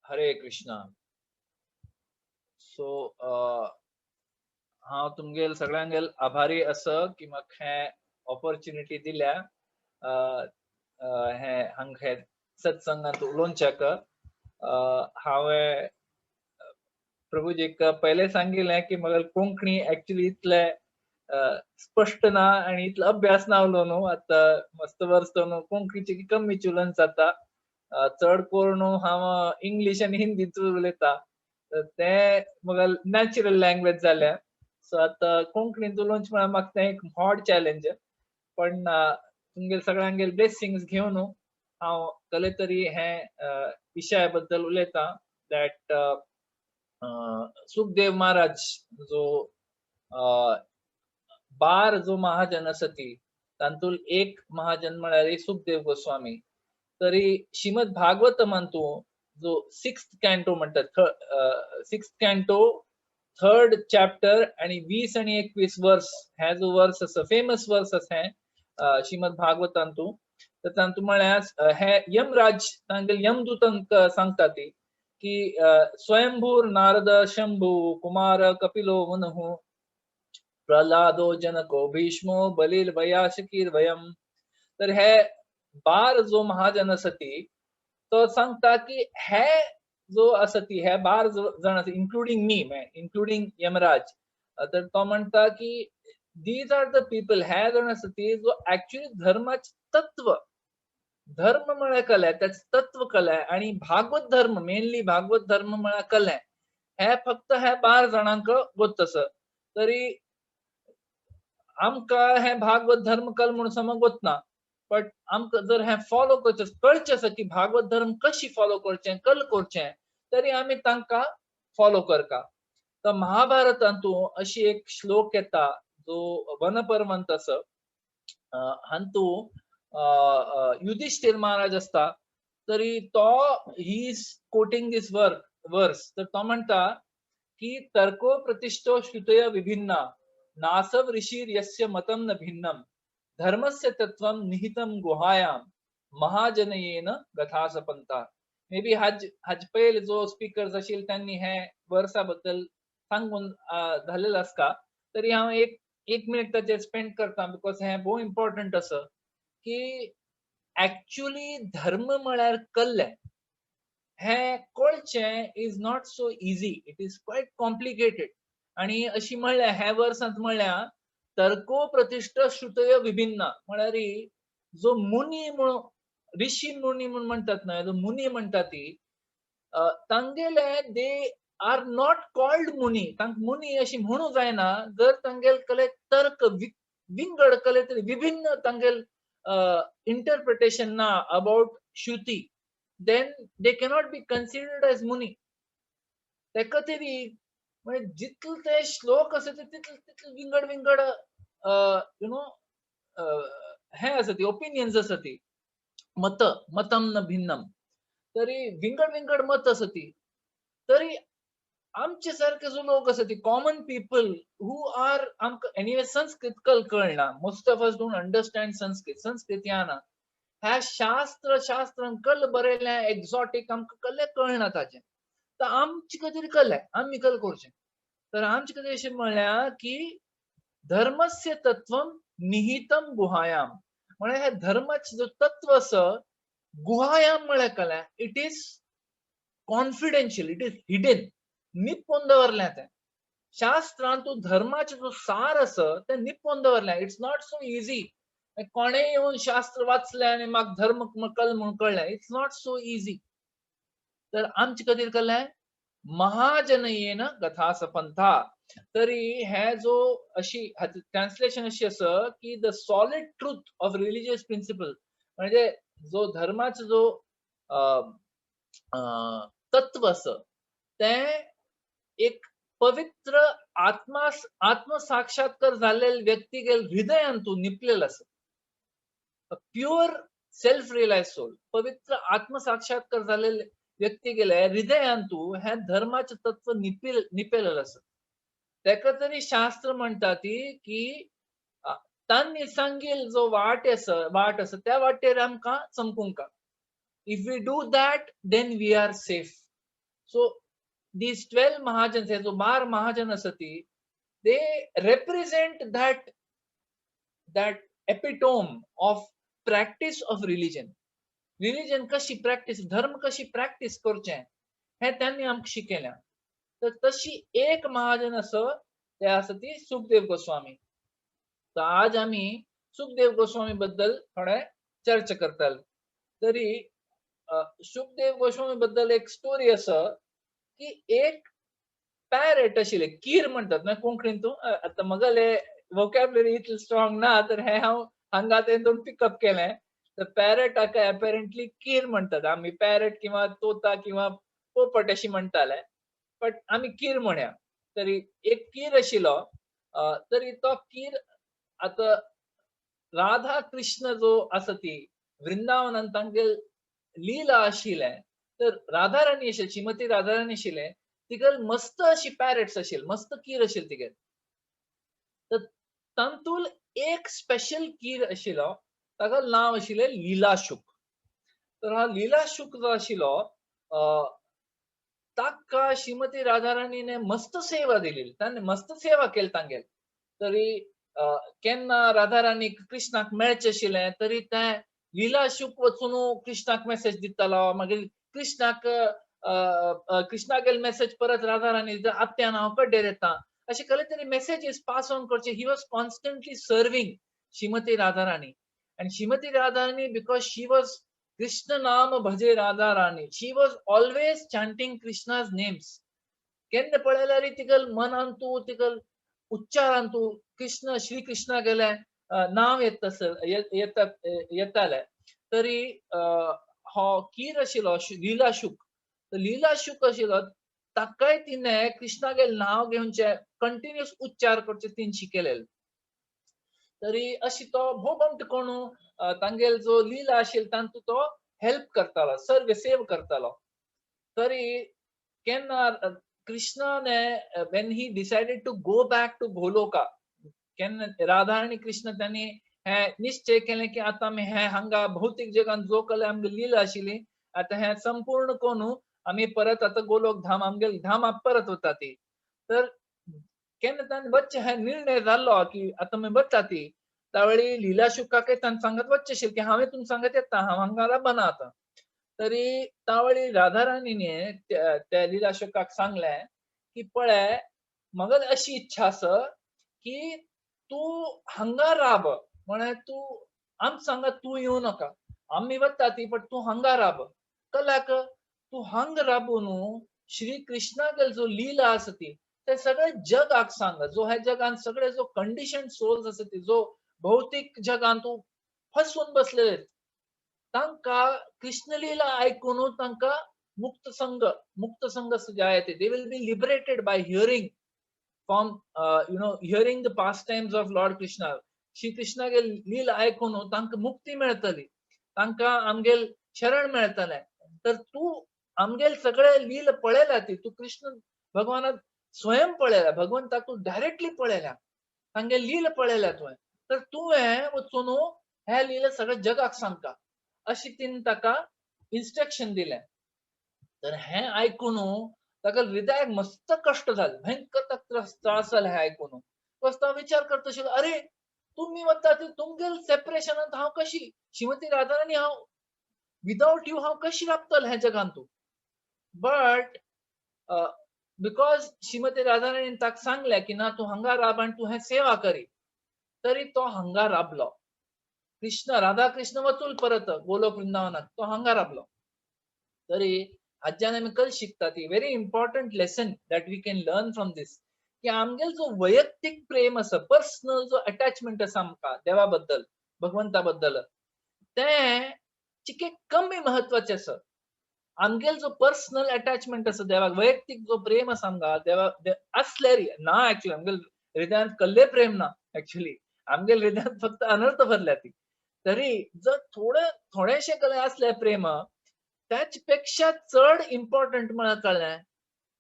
हरे Krishna. So हांव तुमगेल सगळ्यांगेल आभारी आसा की म्हाका हें ऑपॉर्च्युनिटी दिल्या हें हांगा हे सत्संगांत उलोवच्याक. हांवें प्रभुजीक पयलें सांगिल्लें की म्हाका कोंकणी एक्चुली इतले स्पश्ट ना आनी इतलो अभ्यास ना उलो न्हू. आतां मस्त वर्स न्हू कोंकणीचे कमी उलोवन जाता. चड करून हांव इंग्लीश आनी हिंदीत उलयता, तें म्हाका नॅचरल लँग्वेज जाल्या. सो आतां कोंकणींत उलोवचें म्हळ्यार म्हाका तें एक व्हड चॅलेंज. पण तुमगेले सगळ्यांगेले ब्लेसिंग्स घेवन हांव कले तरी हे विशया बद्दल उलयतां, that Sukhdev Maharaj जो बार जो महाजन आसा ती तातूंत एक महाजन म्हळ्यार सुखदेव गोस्वामी. तरी श्रीमद भागवतमांतू जो सिक्स्थ कॅन्टो म्हणटात, सिक्स्थ कॅन्टो थर्ड चॅप्टर आणि 20 आणि 21 वर्स, हे जो वर्स आसा, फेमस वर्स आसा हें श्रीमद भागवतांतू. तर तातूंत म्हळ्यार हे यमराज तांगेले यमदूतांक सांगता ती की स्वयंभूर नारद शंभू कुमार कपिलो मुनुहु प्रल्हादो जनको भीष्मो बलिल वयाशकीर वयम. तर हे बार जो महाजन आसा ती तो सांगता की हे जो आसा ती हे बार जाण आसा, इन्क्लुडींग मी, इन्क्लुडींग यमराज. तर तो म्हणटा की these are the people, हे जाण आसा ती जो एक्चुअली धर्माचे तत्व, धर्म म्हळ्यार कलें, तेच तत्व कलें आनी भागवत धर्म, मेनली भागवत धर्म म्हळ्यार कलें, हे फक्त हे बार जाणांक गोत आसा. तरी आमकां हें भागवत धर्म कल म्हूण समज गोतना, बट आमकां जर हें फॉलो करचें कळचें आसा की भागवत धर्म कशी फॉलो करचें, कल करचें, तरी आमी तांकां फॉलो करता. तर महाभारतांतू अशी एक श्लोक येता जो वनपर्वंत आसा. हांतू युधिष्ठिर महाराज आसता, तरी तो he is quoting this work verse. तर तो म्हणटा की तर्को प्रतिष्ठो श्रुतय विभिन्ना नासव ऋषिर यस्य मतम न भिन्नम धर्मस्य तत्वं निहितं गुहायां महाजनयेन गथासपंता. मे बी हाज हाज पयल जो स्पीकर्स आशिल्ले त्यांनी हे वर्सा बद्दल सांगून झालेलं आसता. तरी हांव एक एक मिनिट ताचेर स्पेंड करता, because हें भोव इम्पॉर्टंट आसा की एक्चुअली धर्म म्हळ्यार कल्लें हें कळचें is not so easy, it is quite complicated. आनी अशी म्हणल्या ह्या वर्सांत म्हणल्या तर्को प्रतिष्ठ श्रुतय विभिन्न, म्हळ्यार जो मुनी म्हणून ऋषी मुनी म्हूण म्हणटात न्हय, जो मुनी म्हणटा ती तांगेले they are not called मुनी. तांकां मुनी अशी म्हणू जायना जर तांगेले कले तर्क विंगड कले तरी विभिन्न तांगेल इंटरप्रिटेशन ना about Shruti, then they cannot be considered as मुनी. तेका तरी म्हणजे जितले ते श्लोक आसा ते तितले तितले विंगड विंगड you know हे आसा ती ओपिनियन्स आसा ती मत मतम न भिन्नम, तरी विंगड विंगड मत आसा ती. तरी आमचे सारके जो लोक आसा ती कॉमन पीपल who are, आमकां एनिवे संस्कृत कल कळना, most of us don't understand Sanskrit, Sanskrit येना. ह्या शास्त्र शास्त्रान कल बरयलें एक्झॉटीक, आमकां कल्ले कळना ताचें. तर आमचे खातीर कल्लें आमी कल करचें. तर आमचे खातीर अशें म्हणल्यार की धर्मस्य तत्वम निहितम गुहायाम, म्हळ्यार हे धर्माचें जो तत्व आसा गुहायाम म्हळ्यार कलें it is confidential, it is hidden, निपोवन दवरलें तें शास्त्रांत. तूं धर्माचें जो सार आसा तें निपोवन दवरलें. It's not so easy कोणेय येवन शास्त्र वाचलें आनी म्हाका धर्म कल म्हूण कळ्ळें, it's not so easy. तर आमचे खातीर कळ्ळें महाजनयेन गथासपंथा. तरी हे जो अशी ट्रान्सलेशन अशी आसा की the solid truth of religious principle, म्हणजे जो धर्माचो जो तत्व आसा तें एक पवित्र आत्मा आत्मसाक्षात्कार झालेल्या व्यक्तीगेल हृदयांतू निपलेलं आसा. प्युअर सेल्फ रियलाइज सोल, पवित्र आत्मसाक्षात्कार झालेले व्यक्ती गेले हृदयांतू हे धर्माचे तत्व निपेलेलं आसा. तेका तरी शास्त्र म्हणटा ती की तांणी सांगील जो वाट आसा, वाट आसा त्या वाटेर आमकां चमकूंक. If we do that, then we are safe. So these 12 Mahajans, हे जो 12 महाजन आसा ती, they represent that epitome of practice of religion. Religion कशी प्रॅक्टीस, धर्म कशी प्रॅक्टीस करचें हें त्यांनी आमकां शिकयलें. तर तशी एक महाजन आसा, ते आसा ती सुखदेव गोस्वामी. तर आज आमी सुखदेव गोस्वामी बद्दल थोडे चर्चा करताले. तरी सुखदेव गोस्वामी बद्दल एक स्टोरी आसा की एक पॅरेट आशिल्ले, कीर म्हणतात ना कोंकणीन. तूं आतां म्हगेले वोकॅबलरी इतली स्ट्रॉंग ना, तर हें हांव हांगा तें पिकअप केलें. तर पॅरेटाका अपॅरंटली कीर म्हणटात. आमी पॅरेट किंवा तोता किंवा पोपट अशी म्हणटाले, बट आमी कीर म्हणया. तरी एक कीर आशिल्लो. तरी तो कीर आतां राधा कृष्ण जो आसा ती वृंदावनान तांगे लीला आशिल्लें. तर राधाराणी आशिल्ली, श्रीमती राधाराणी आशिल्लें, तिगेल मस्त अशी पॅरेट्स आशिल्ले, मस्त कीर आशिल्ले तिगेल. तर तातूंत एक स्पेशल कीर आशिल्लो, ताका नांव आशिल्लें लीलाशुक. तर हा लीलाशुक जो आशिल्लो, ताका श्रीमती राधाराणीने मस्त सेवा दिली, ताणें मस्त सेवा केली तांगेल. तरी केन्ना राधाराणी कृष्णाक मेळचें आशिल्लें तरी तें लीलाशुक वचून कृष्णाक मेसेज दितालो. मागीर कृष्णाक कृष्णागेल मेसेज परत राधाराणी, आत्यान हांव कड्डेर येता, अशें कसले तरी मेसेजीस पास ऑन करचे. He was constantly serving Shrimati Radharani. And Shrimati Radharani, because she was Krishna नाम भजे राधा राणी, she was always chanting Krishna's names. केन्ना पळयल्यार तिगल मनान तूं तिगल उच्चारान तूं कृष्ण श्री कृष्णा गेले नांव येत येताले. तरी हो कीर आशिल्लो लीलाशुक, लीलाशुक आशिल्लो, ताकाय तिणें कृष्णागेल नांव घेवचे, कंटिन्युअस उच्चार करचे तिणें शिकयलेले. तरी अशी तो भोव कोण तांगेल जो लीला आशिल्ली तांतू तो हेल्प करतालो, सर्व सेव करतालो. तरी केन्ना कृष्णाने when he decided to go back to Goloka, केन्ना राधा आनी कृष्ण त्यांनी हे निश्चय केलें की आतां आमी हे हांगा भौतीक जगान जो कले आमगे लीला आशिल्ली आतां हें संपूर्ण कोणू आमी परत आतां गोलोक धाम आमगे धामाक परत वता ती. तर केन्ना तांणी वच्चे हे निर्णय जाल्लो की आतां आमी वता ती, त्यावेळी लीला शुकाक तांणी सांगत वच्चें आशिल्लें की हांवें तुमकां सांगत येता, हांव हांगा राबना आतां. तरी त्यावेळी राधाराणीने त्या लीला शुकाक सांगलें की पळय म्हाका अशी इच्छा आसा की तूं हांगा राब, म्हळ्यार तूं आमकां सांगा तूं येवं नाका, आमी वता ती, पण तूं हांगा राब. कलाक तूं हांगा राबून श्री कृष्णागेल जो लीला आसा ती ते सगळे जगाक सांग, जो ह्या जगान सगळे जो कंडिशन सोल्स आसा ती, जो भौतीक जगान तूं फसून बसलेले, तांकां कृष्णलीला आयकून तांकां मुक्त संग, मुक्त संग जायते. They will be liberated by hearing from hearing the pastimes of Lord Krishna. Shri कृष्णागेल लीला आयकून तांकां मुक्ती मेळटली, तांकां आमगेल शरण मेळटलें. तर तूं आमगेल सगळे लीला पळयल्या ती, तूं कृष्ण भगवानाक स्वयं पळयल्या, भगवंताक तूं डायरेक्टली पळयल्या, तांगे लीला पळयल्या तुवें, तर तुवें वचून हे लीला सगळ्या जगाक सांगता, अशी तिने ताका इन्स्ट्रक्शन दिलें. तर हें आयकून ताका हृदयाक मस्त कश्ट जाले, भयंकर ताका त्रास जाले हें आयकून. बस तो विचार करता आशिल्लो, अरे तुमी वता ती तुमगेल सेपरेशनांत हांव कशी, श्रीमती राधाराणी हांव विदाउट you हांव कशी राबतलें ह्या जगांत तूं. बट because श्रीमती राधाराणीन ताका सांगलें की ना तूं हांगा राब आनी तूं हें सेवा करी, तरी तो हांगा राबलो. कृष्ण राधा कृष्ण वचूल परत गोलोक वृंदावनाक, तो हांगा राबलो. तरी हाज्यान आमी कल शिकता ती very important lesson that we can learn from this, की आमगेल जो वैयक्तीक प्रेम आसा, पर्सनल जो अटॅचमेंट आसा आमकां देवा बद्दल, भगवंता बद्दल, तें चिके कमी म्हत्वाचें आसा. आमगेल जो पर्सनल अटॅचमेंट आसा देवाक, वैयक्तीक जो प्रेम आसा आमकां देवा आसल्यार ना, एक्चुअली आमगेल हृदयांत कसलें प्रेम ना, एक्चुअली आमगेल हृदयांत फक्त अनर्थ भरल्या ती. तरी जर थोडे थोडेशें कडेन आसलें प्रेम, त्याच पेक्षा चड इम्पॉर्टंट म्हळ्यार कळ्ळें,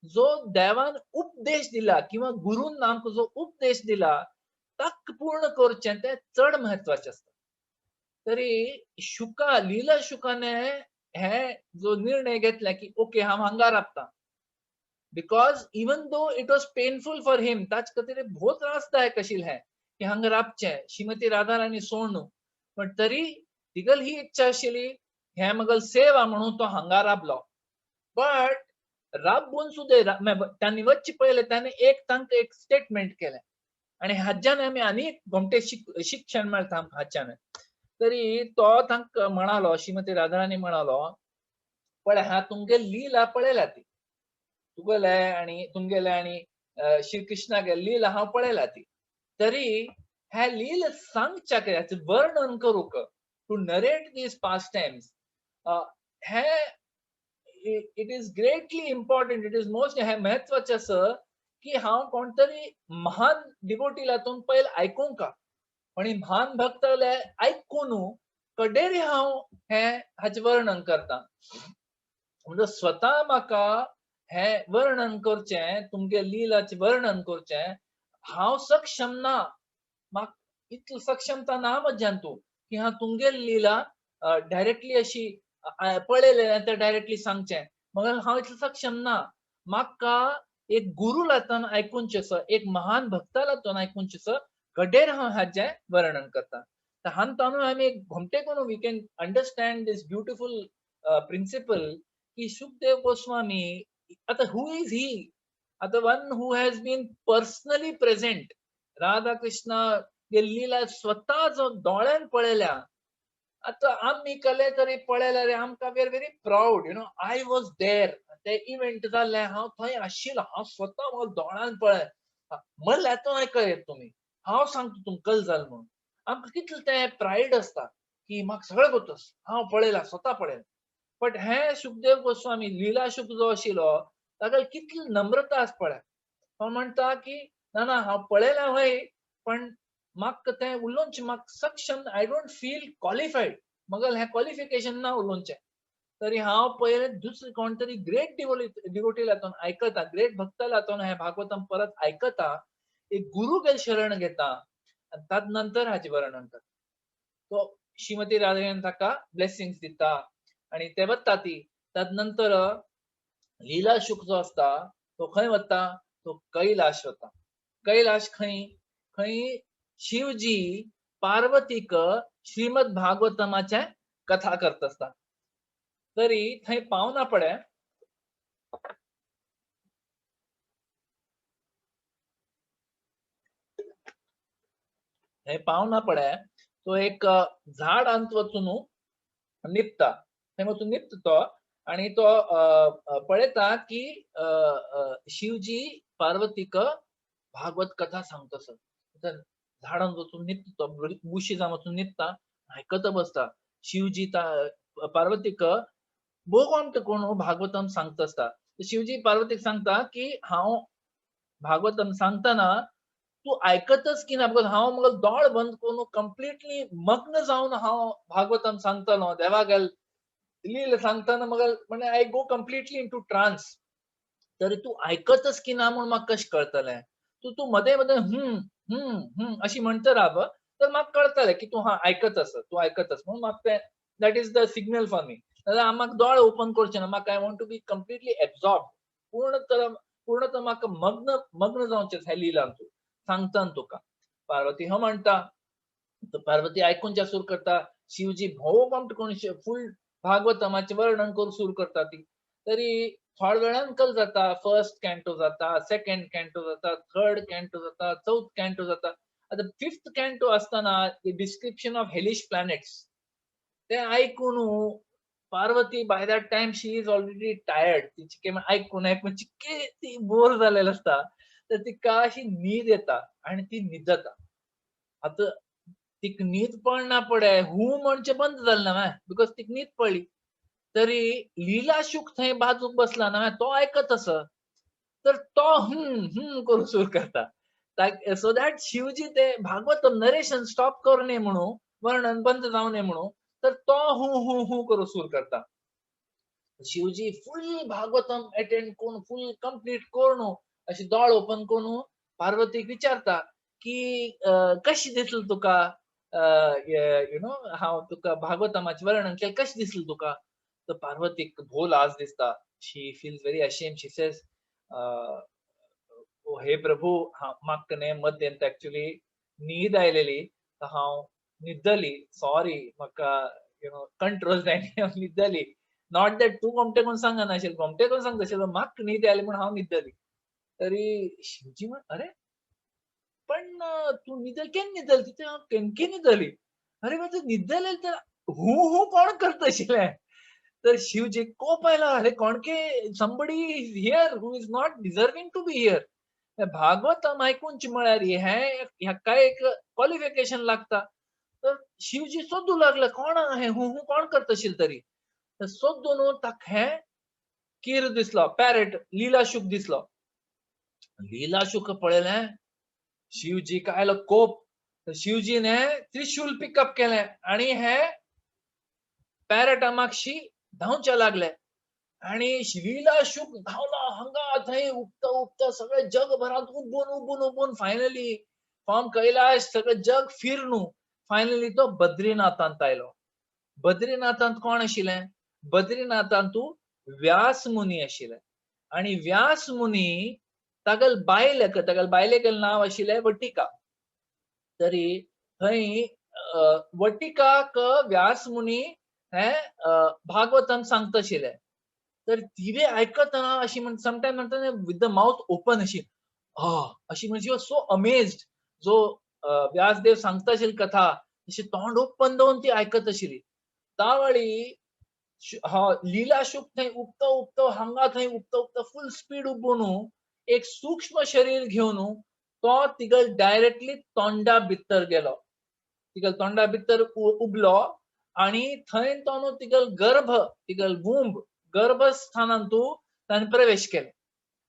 जो देवान उपदेश दिला किंवा गुरून आमकां जो उपदेश दिला ताका पूर्ण करचें तें चड म्हत्वाचें आसता. तरी शुका लीला शुकाने हे जो निर्णय घेतला की ओके हांव हांगा राबता, Because even though it was painful for him, ताचे खातीर भोव त्रासदायक आशिल्लें की हांगा राबचें श्रीमती राधाराणी सोडून, पण तरी तिगल ही इच्छा आशिल्ली हें मगल सेवा म्हणून तो हांगा राबलो. बट राबून सुद्दां तांणी वच्चे पयलें ताणें एक तांकां एक स्टेटमेंट केलें आनी हाज्यान आमी आनी गोमटे शिक्षण मेळटा आमकां हाच्यान. तरी तो तांकां म्हणालो, श्रीमती राधाराणी म्हणालो, पळय हा तुमगे लीला पळयल्या ती तुगेले आनी तुमगेले आनी श्री कृष्णागे लीला हांव पळयला ती, तरी ह्या लील सांगच्या हाचें वर्णन करूंक, to narrate these past times, hey it is greatly important, it is most हें म्हत्वाचें आसा की हांव कोण तरी महान डिवोटी लातून पयलें आयकूंक आनी महान भक्ताले आयकून कडेरी हांव हें हाचें वर्णन करता. म्हणजे स्वता म्हाका हें वर्णन करचें, तुमगे लिलाचें वर्णन करचें हांव सक्षम ना, म्हाका इतली सक्षमता ना म्हज्यान तूं की हांव तुमगे लिला डायरेक्टली अशी पळयलें तें डायरेक्टली सांगचें, मगर हांव इतलें सक्षम ना. म्हाका एक गुरू लातून आयकुचें आसा, एक महान भक्ता लातून आयकुचें आसा, कडेर हांव हाचें वर्णन करता. तर हांतून आमी एक घोमटे करून we can understand this beautiful principle की शुकदेव गोस्वामी आतां who is ही, आतां one who has been personally present, Radha Krishna लीला स्वता जो दोळ्यान पळयल्या. आतां आमी कले तरी पळयल्या रे, आमकां we are very proud, you know, I was there, ते इव्हेंट जाल्लें हांव थंय आशिल्लो, हांव स्वता म्हाका दोळ्यान पळय म्हणल्यार तो आयकय तुमी, हांव सांगता तुमकां कल जाल म्हणून. आमकां कितलें तें प्रायड आसता की म्हाका सगळें गोत आसा, हांव पळयलां, स्वता पळयलां. बट हे शुकदेव गोस्वामी लीला शुक जो आशिल्लो ताका कितली नम्रता आसा पळय. तो म्हणटा की ना ना हांव पळयलां व्हय, पण म्हाका तें उलोवचें म्हाका सक्षम, I don't feel qualified, मगल हें क्वॉलिफिकेशन ना उलोवचें. तरी हांव पयलें दुसरे कोण तरी ग्रेट डिवोटी लातून आयकता, ग्रेट भक्त लातून हें भागवतम परत आयकता, एक गुरु गेल शरण घेता आनी तात नंतर हाचें वर्णन करता. तो श्रीमती राधाराणी ताका ब्लेसिंग्स दिता आनी ते वता ती. तात नंतर लीला शुक जो आसता तो खंय वता, तो कैलाश वता. कैलाश खंय, खंय शिवजी पार्वतीक श्रीमद भागवतमाचे कथा करता आसता. तरी थंय पावना पडे थंय पावना पडे तो एक झाडांत वचून निपता, थंय वचून निपता तो आनी तो पळयता की शिवजी पार्वतीक भागवत कथा सांगता सर. झाडांत वचून निपता तो, बुशीजां वचून निपता, आयकत बसता. शिवजी पार्वतीक भोगवंत कोण भागवतम सांगता आसता. शिवजी पार्वतीक सांगता की हांव भागवतम सांगतना तूं आयकतच की ना, because हांव म्हाका दोळ बंद करून कंप्लिटली मग्न जावन हांव भागवतम सांगतलो, देवागेल लील सांगतना म्हाका म्हणजे I go completely into trance. तरी तूं आयकतच की ना म्हूण म्हाका कशें कळटलें, तूं तूं मदें मदें हम्म हम्म हम्म अशी म्हणत राव तर म्हाका कळटलें की तूं हा आयकत आसा, तूं आयकत आसा म्हणून म्हाका तें that is the signal for me. नाजाल्यार म्हाका दोळे ओपन करचे ना, म्हाका I want to be completely absorb, पूर्ण तर म्हाका मग्न मग्न जावचें ह्या लिलान तूं सांगता तुका. पार्वती हो म्हणटा, पार्वती आयकून सुरू करता. शिवजी भोव कमट कोण फूल भागवतमाचें वर्णन करूंक सुरू करता ती. तरी थोड्या वेळान कल जाता, फर्स्ट कॅन्टो जाता, सेकंड कॅन्टो जाता, थर्ड कॅन्टो जाता, चवथ कॅन्टो जाता. आतां फिफ्थ कॅन्टो आसतना डिस्क्रिप्शन ऑफ हेलिश प्लॅनेट्स ते आयकून Parvati by that time she is already tired. ती चिके आयकून आयकून चिके ती बोर जालेली आसता, तर तिका अशी न्हीद येता आनी ती न्हिदता. आतां तिका न्हीद पडना पडे हू म्हणचें बंद जालें ना, because तिका न्हीद पडली. तरी लीला शुक थंय बाजूक बसला ना, तो आयकत आसा, तर तो हम्म हम्म करूंक सुरू करता. सो that Shivji ते भागवतम नरेशन स्टॉप करूं नये म्हणून, वर्णन बंद जावं नये म्हणून, तर तो हू हू हू करूंक सुरू करता. शिवजी फूल भागवतम अटेंड करून फूल कंप्लीट करून अशी दोळ ओपन करून पार्वतीक विचारता की कशें दिसलें तुका, you know हांव तुका भागवतमाचें वर्णन केलें कशें दिसलें तुका. तर पार्वतीक भोव लाज दिसता, she feels very ashamed. She says हे प्रभू, म्हाका न्ही मद्यंत एक्चुली न्हीद आयलेली, हांव न्हिदली, सॉरी, म्हाका you know control जायना, हांव न्हिदली. Not that तूं गोमटे कोण सांगनाशिल्लें, गोमटे कोण सांगता आशिल्लो, म्हाका न्हीद आयली म्हूण हांव न्हिदली. तरी शिवजी म्हण, अरे पण तूं न्हिदली, केन्ना न्हिदली? तितून हांव केन्ना न्हिदली? अरे तूं न्हिदलें तर हू हू कोण करता आशिल्लें? तर शिवजी कोप आयलो, अरे कोणके somebody is here who is not deserving to be here. Bhagavatam आयकुंच म्हळ्यार हें ह्याका एक क्वॉलिफिकेशन लागता. तर शिवजी सोदू लागले कोण हें हू हू कोण करता आशिल्लें तरी. तर सोदून ताका हें कीर दिसलो, पॅरट लीलाशुक दिसलो. लीलाशुक पळयलें, शिवजीक आयलो कोप. तर शिवजीन त्रिशूल पिकअप केलें आनी हे पॅरटा मागशी धांवचे लागले. आनी लीलाशुक धांवलो हांगा थंय उपता उपता सगळे जगभरांत उबून उबून उबून फायनली फ्रॉम कैलाश सगळें जग फिरनू फायनली तो बद्रीनाथांत आयलो. बद्रीनाथांत कोण आशिल्लें? बद्रीनाथांतू व्यास मुनी आशिल्ले. आनी व्यास मुनी तागेल बायलेक, तागेल बायलेक नांव आशिल्लें वटिका. तरी थंय वटिकाक व्यास मुनी हे भागवतम सांगता आशिल्ले. तर तिवे आयकतना अशी म्हण समटायम म्हणटा विथ the mouth open अशी अशी म्हणजे सो अमेज्ड. जो व्यासदेव सांगता आशिल्ली कथा अशी तोंड ओपन दवरून ती आयकत आशिल्ली. तावळी लीलाशुक थंय उपतो उपतो हांगा थंय उपतो उपतो फुल स्पीड उबून एक सूक्ष्म शरीर घेवन तो तिगल डायरेक्टली तोंडा भितर गेलो. तिगल तोंडा भितर उबलो आनी थंय तो न्हू तिगल गर्भ, तिगल वूंब, गर्भस्थानांतू ताणें प्रवेश केलो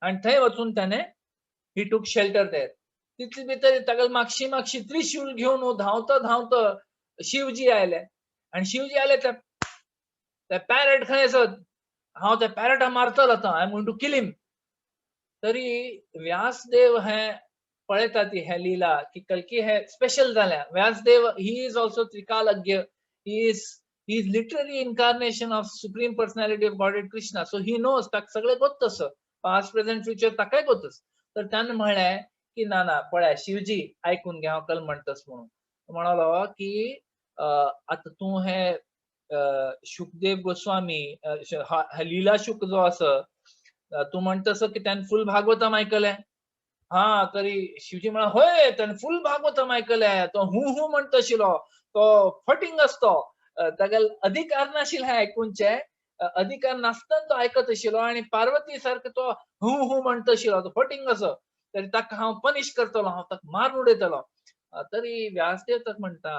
आनी थंय वचून ताणें ही टूक शेल्टर there. तितले भितर तागेले मागशी मागशी त्रिशूल घेवन धांवता धांवता शिवजी आयले. आनी शिवजी आयले ते पॅरट खंय आसत, हांव त्या पॅरटा मारतलो आतां, I am going to kill him. तरी व्यासदेव हे पळयता ती हे लीला की कल्की हे स्पेशल जाल्या. Vyasdev he is also त्रिकालज्ञ, he is literally incarnation of supreme personality of Godhead Krishna. So he knows, ताका सगळें गोत्त आसा, पास्ट प्रेझेंट फ्युचर ताकाय गोत्त आसा. तर ताणें म्हळें की ना ना पळय शिवजी आयकून घे हांव कल म्हणटस म्हणून. म्हणालो की आतां तूं हे शुकदेव गोस्वामी लीला शुक जो आसा तूं म्हणटस की ताणें फूल भागवतम आयकलें. हा तरी शिवजी म्हणा होय ताणें फूल भागवतम आयकलें, तो हू हू म्हणटा आशिल्लो, तो फटींग आसतो, ताका अधिकार नाशिल्ले आयकुनचे, अधिकार नासतना तो आयकत आशिल्लो आनी पार्वती सारको तो हू हू म्हणटा आशिल्लो, तो फटींग असो, तरी ताका हांव पनिश करतलो, हांव ताका मारून उडयतलो. तरी व्यासदेव ताका म्हणटा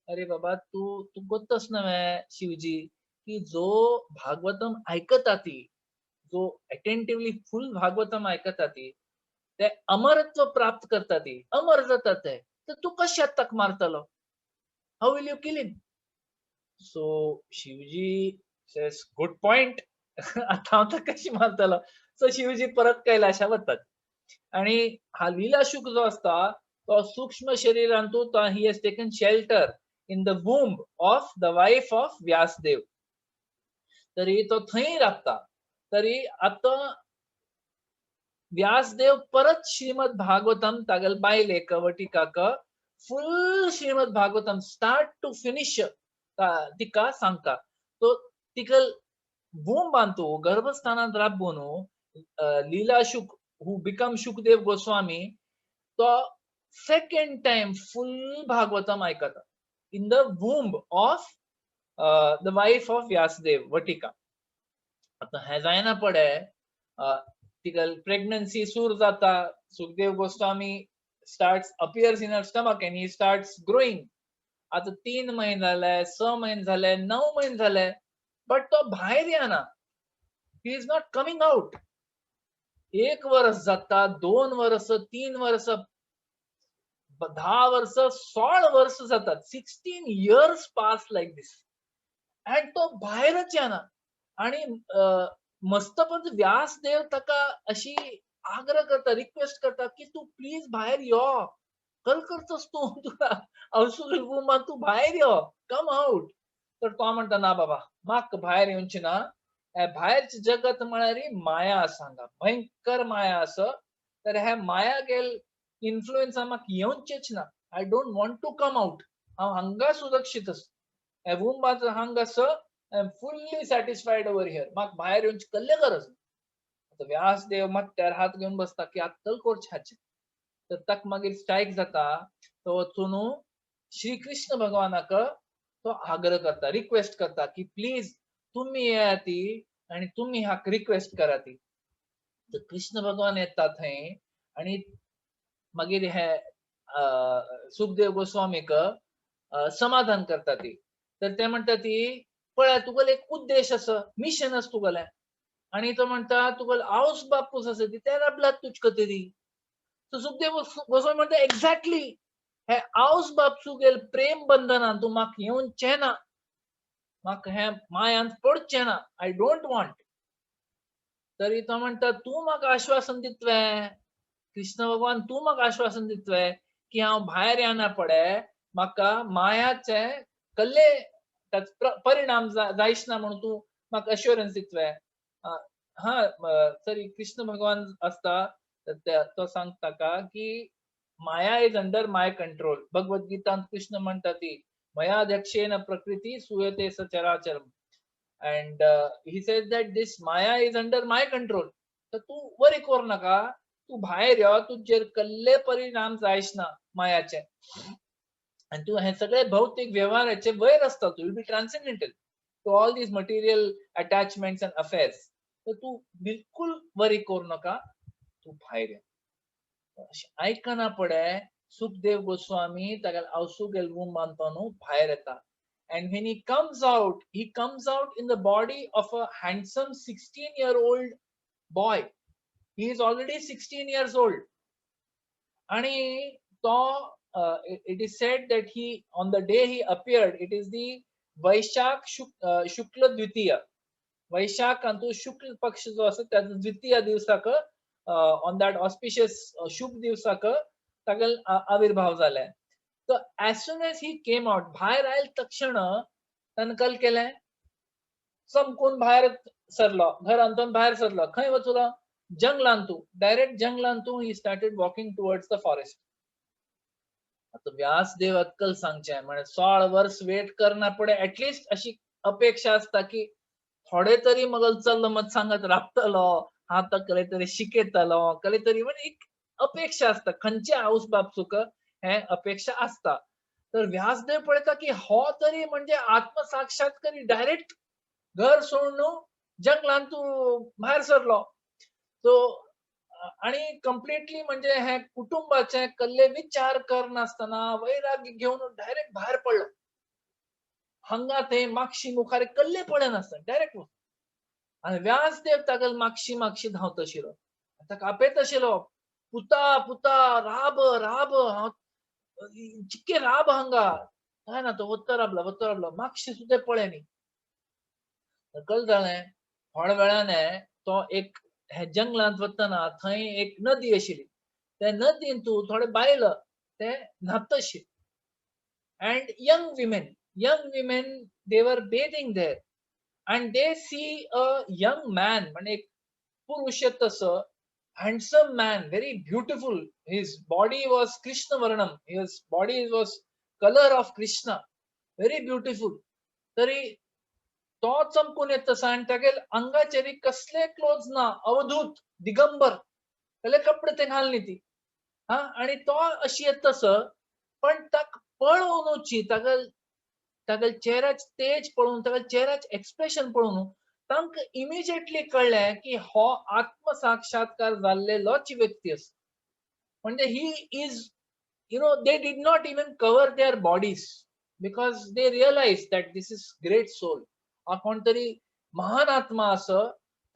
अरे बाबा तूं तूं गोत्तस न्हय शिवजी की जो भागवतम आयकता ती, जो अटेंटिवली फूल भागवतम आयकता ती, ते अमरत्व प्राप्त करता ती, अमर जाता ते, तर तूं कशें ताका मारतलो? How will you kill him? So Shivji says good point, आतां हांव ताका कशें मारतलो? सो शिवजी परत कैलाशा वतात आनी हा लीलाशुक जो आसता तो सूक्ष्म शरीरांतू तो he has taken shelter in the womb of the wife of Vyasdev. तरी तो थंय रावता. तरी आतां व्यासदेव परत श्रीमद भागवतम तागेल बायलेक वटिकाक full Shrimad Bhagavatam start to finish तिका सांगता. तो तिका वूंबांतू गर्भस्थानांत राबून लीलाशुक who become Shukdev Goswami तो सेकंड टाइम फुल भागवतम आयकता in the womb of the wife of Vyasdev Vatika. आतां हें जायना पडे तिका प्रेग्नन्सी सुरू जाता. Shukdev Goswami starts appears in her stomach and he starts growing. आतां 3 म्हयने जाले, 6 म्हयने जाले, 9 म्हयने जाले, बट तो भायर येना. He is not coming out. 1 वर्स जाता, 2 वर्स, 3 वर्स, 10 वर्स, 16 वर्स जातात. 16 years pass like this and तो भायरच येना. आनी मस्तपच व्यासदेव ताका अशी आग्रह करता, रिक्वेस्ट करता की तूं प्लीज भायर यो, कल करतस तूं, तुका अवसुल तूं भायर यो, कम आउट. तर तो म्हणटा ना बाबा, म्हाका भायर येवचें ना, हे भायरचें जगत म्हळ्यार माया आसा हांगा, भयंकर माया आसा. तर हे माया गेल इन्फ्लुएन्सा म्हाका येवचेच ना. I don't want to come out. हांव हांगा सुरक्षीत आसा. हे वुंबांत हांगा आसा, I am fully satisfied over here. म्हाका भायर येवची कसले गरज ना. आतां व्यासदेव मत्त्यार हात घेवन बसता की आत्तल कोरचें हाचें. तर ताका मागीर स्ट्रायक जाता, तो वचून श्री कृष्ण भगवानाक तो आग्रह करता, रिक्वेस्ट करता की प्लीज तुमी येयात ती आनी तुमी हाका रिक्वेस्ट करात ती. तर कृष्ण भगवान येता थंय आनी मागीर हे सुखदेव गोस्वामीक समाधान करता ती. तर ते म्हणटा ती पळय तुगेलो एक उद्देश आसा, मिशन आसा तुगेलें. आनी तो म्हणटा तुगेलो आवस बापूस आसा ती ते राबलात तुज खातीर. सो सुखदेव गोस्वामी म्हणटा एक्झॅक्टली हे आवस बापसुगेल प्रेम बंधनान तूं म्हाका येवचें ना, म्हाका हें मायांत पडचें ना, I don't want. तरी तो म्हणटा तूं म्हाका आश्वासन दितलें कृष्ण भगवान, तूं म्हाका आश्वासन दितलें की हांव भायर येना पडे, म्हाका मायाचे कसले ताचो परिणाम जायच ना म्हणून तूं म्हाका अश्योरन्स दितलें. हा, तरी कृष्ण भगवान आसता तो सांगता ताका की maya is under my control. Bhagavad गीतांत कृष्ण म्हणटा ती मयाध्यक्षेन प्रकृती सूयते सचराचरम. And he says that this maya is under my control. तर तूं वरी कर नाका, तूं भायर यो, तुजेर कसले परिणाम जायच ना मायाचे, आनी तूं हे सगळे भौतीक व्यवहाराचे वयर आसता. तूं will be transcendental to all these material attachments and affairs. तर तूं बिलकुल वरी करू नाका, तूं भायर यो. अशें आयकना पडे सुखदेव गोस्वामी तागेले आवसुगेल रूमांत न्हू भायर येता. And when he comes out, he comes out in the body of a handsome 16-year-old boy. He is already 16 years old. आणि तो it is said that he, on the day he appeared, it is the Vaishakh Shukla Dvitiya. वैशाखांतू शुक्ल पक्ष जो आसा त्या द्वितीय दिवसाक, on that auspicious शुभ दिवसाक तागेल आविर्भाव जाले. तर as soon as he came out, भायर आयल तक्षण ताणें कल केलें, चमकून भायर सरलो, घरांतून भायर सरलो. खंय वचलो? जंगलांतू, direct जंगलांतू he started walking towards the forest. आतां व्यासदेव अक्कल सांगचें म्हळ्यार 16 वर्स वेट करना पडे, एटलिस्ट अशी अपेक्षा आसता की थोडे तरी मगल चल्लो मत सांगत राबतलो, हांव ताका कसले तरी शिकयतलो, कसले तरी म्हणजे एक अपेक्षा आसता खंयचे आवस बापसूक हे अपेक्षा आसता. तर व्यासदेव पळयता की हो तरी म्हणजे आत्मसाक्षात्कारी डायरेक्ट घर सोडून जंगलांत भायर सरलो. सो आणि कंप्लिटली म्हणजे हे कुटुंबाचे कसले विचार करनासतना वैराग्य घेवन डायरेक्ट भायर पडलो. हांगा थंय मागशी मुखार कसले पळयनासतना डायरेक्ट. आनी व्यासदेव तागेल मागशी मागशी धांवत आशिल्लो, ताका आपयत आशिल्लो, पुता पुता राब राब, हांव चिक्के राब हांगा. काय ना, तो वत्तो राबलो वत्तो राबलो, मागशी सुद्दां पळय न्ही. कल जालें, थोड्या वेळाने तो एक हे जंगलांत वतना थंय एक नदी आशिल्ली. त्या नदीन तूं थोडे बायल ते न्हात आशिल्ले. And young women they were bathing there and they see a young man, म्हणजे एक पुरुष तसो handsome man, very beautiful. His body was Krishna Varnam. His body was color of Krishna, very beautiful. तरी तो चमकून येत तसा आनी तागेल अंगाचेर कसले क्लोथ ना, अवधूत दिगंबर, कसले कपडे ते घालनी ती. हा, आणि तो अशी येत तसं, पण ताका पळोवनुची तागेल तागेल चेहऱ्याच तेज पळोवन, तागेल चेहऱ्याच एक्सप्रेशन पळोवन तांकां इमिजिएटली कळ्ळें की हो आत्मसाक्षात्कार जाल्लेलोच व्यक्ती आसा. म्हणजे he is, they did not even cover their bodies because they realize that this is great soul. हा कोण तरी महान आत्मा आसा.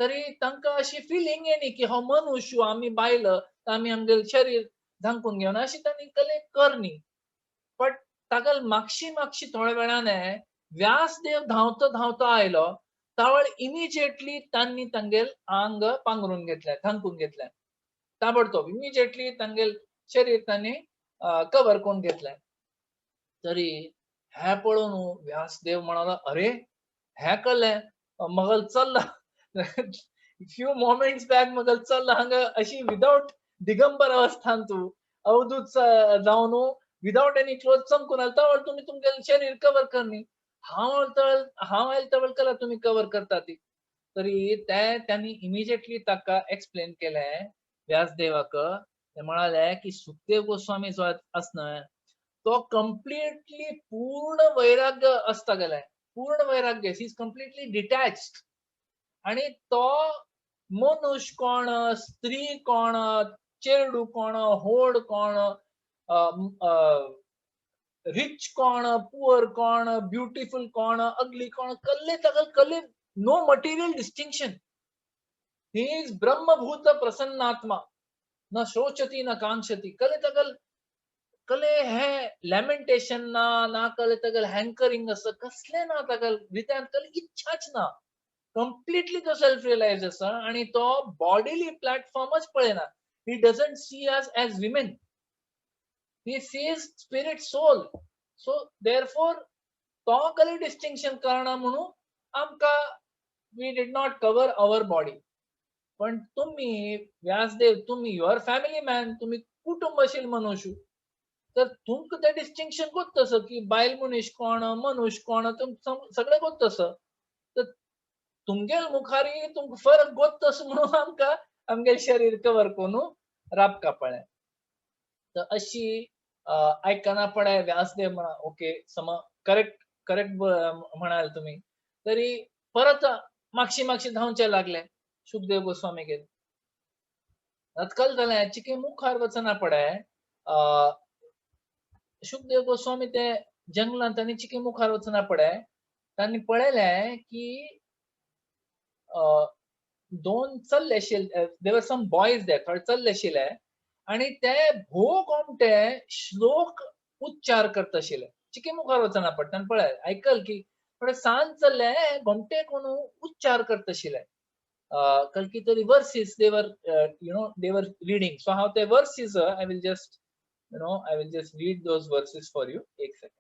तरी तांकां अशी फिलिंग येयनी की हो मनुष्य, आमी बायल, आमी आमगेलें शरीर धांकून घेवन अशी तांणी कले करनी. बट ताका मागशी मागशी थोड्या वेळाने व्यासदेव धांवतो धांवतो आयलो. तावळ इमिजिएटली तांणी तांगेल आंग पांगरून घेतलें, धांकून घेतलें ताबडतोब. इमिजिएटली तांगेल शरीर तांणी कवर करून घेतलें. तरी हे पळोवन व्यासदेव म्हणालो, अरे हे कळ्ळें मगल चल्ला फ्यू मोमेंट्स बॅक मग चल हांगा अशी विदाउट दिगंबर अवस्थान तूं अवधूत जावन विदाउट एनी क्लोथ चमकून आयल तवळ तुमी तुमगेलें शरीर कवर करनी. हांव तवळ हांव आयल तवळ कला तुमी कवर करता ती. तरी ते त्यांनी इमिजिएटली ताका एक्सप्लेन केलें व्यासदेवाक. ते म्हणाले की सुखदेव गोस्वामी जो आस न्हय तो कंप्लिटली पूर्ण वैराग्य आसता गेले, पूर्ण वैराग्य, he is completely detached. आणि तो मनुष्य कोण, स्त्री कोण, चेडू कोण, होड कोण, रिच कोण, पुअर कोण, ब्युटिफुल कोण, अगली कोण, कल्ले ताका कल्ले no material distinction. He is ब्रह्मभूत प्रसन्नात्मा, न शोचती न कांक्षती. कले तगल कले हे लॅमेंटेशन ना, ना कले तगल हँकरिंग असं कसले ना, तगल हृदयांत कले इच्छाच ना. कंप्लिटली तो सेल्फ रियलाइज आसा आणि तो बॉडीली प्लॅटफॉर्मच पळयना. He doesn't see us as women, he sees spirit soul. So therefore तो कले डिस्टिंक्शन करना म्हणून आमकां we did not cover our body. पण तुम्ही व्यासदेव, तुम्ही your family man, तुम्ही कुटुंबशील मनुष्य, तर तुमकां तें डिस्टिंक्शन कोत्त तसं की बायल मनीस कोण, मनुष्य कोण, तुमकां सगळें कोत्त तसं. तर तुमगेल मुखारी तुमकां फरक गोत तसं म्हणून आमकां आमगेल शरीर कवर करून राबका पडलें. तर अशी आयकना पडे व्यासदेव म्हणा ओके सम करेक्ट करेक्ट म्हणाल तुम्ही. तरी परत मागशी मागशी धांवचे लागले सुखदेव गोस्वामीगेर. आजकाल जालें चिके मुखार वचना पडे सुखदेव गोस्वामी ते जंगलांत आनी चिके मुखार वचना पडे तांणी पळयलें की दोन चल्ले आशिल्ले, there were some boys there, थोडे चल्ले आशिल्ले आणि ते भोव गोमटे श्लोक उच्चार करता आशिल्ले. चिके मुखार वचना पडटा तांणी पळय आयकल की थोडे सान चल्ले गोमटे कोण उच्चार करता आशिल्ले, कलकी तरी verses they were they were reading. So हांव ते verses I will just read those verses for you. एक सेकंड.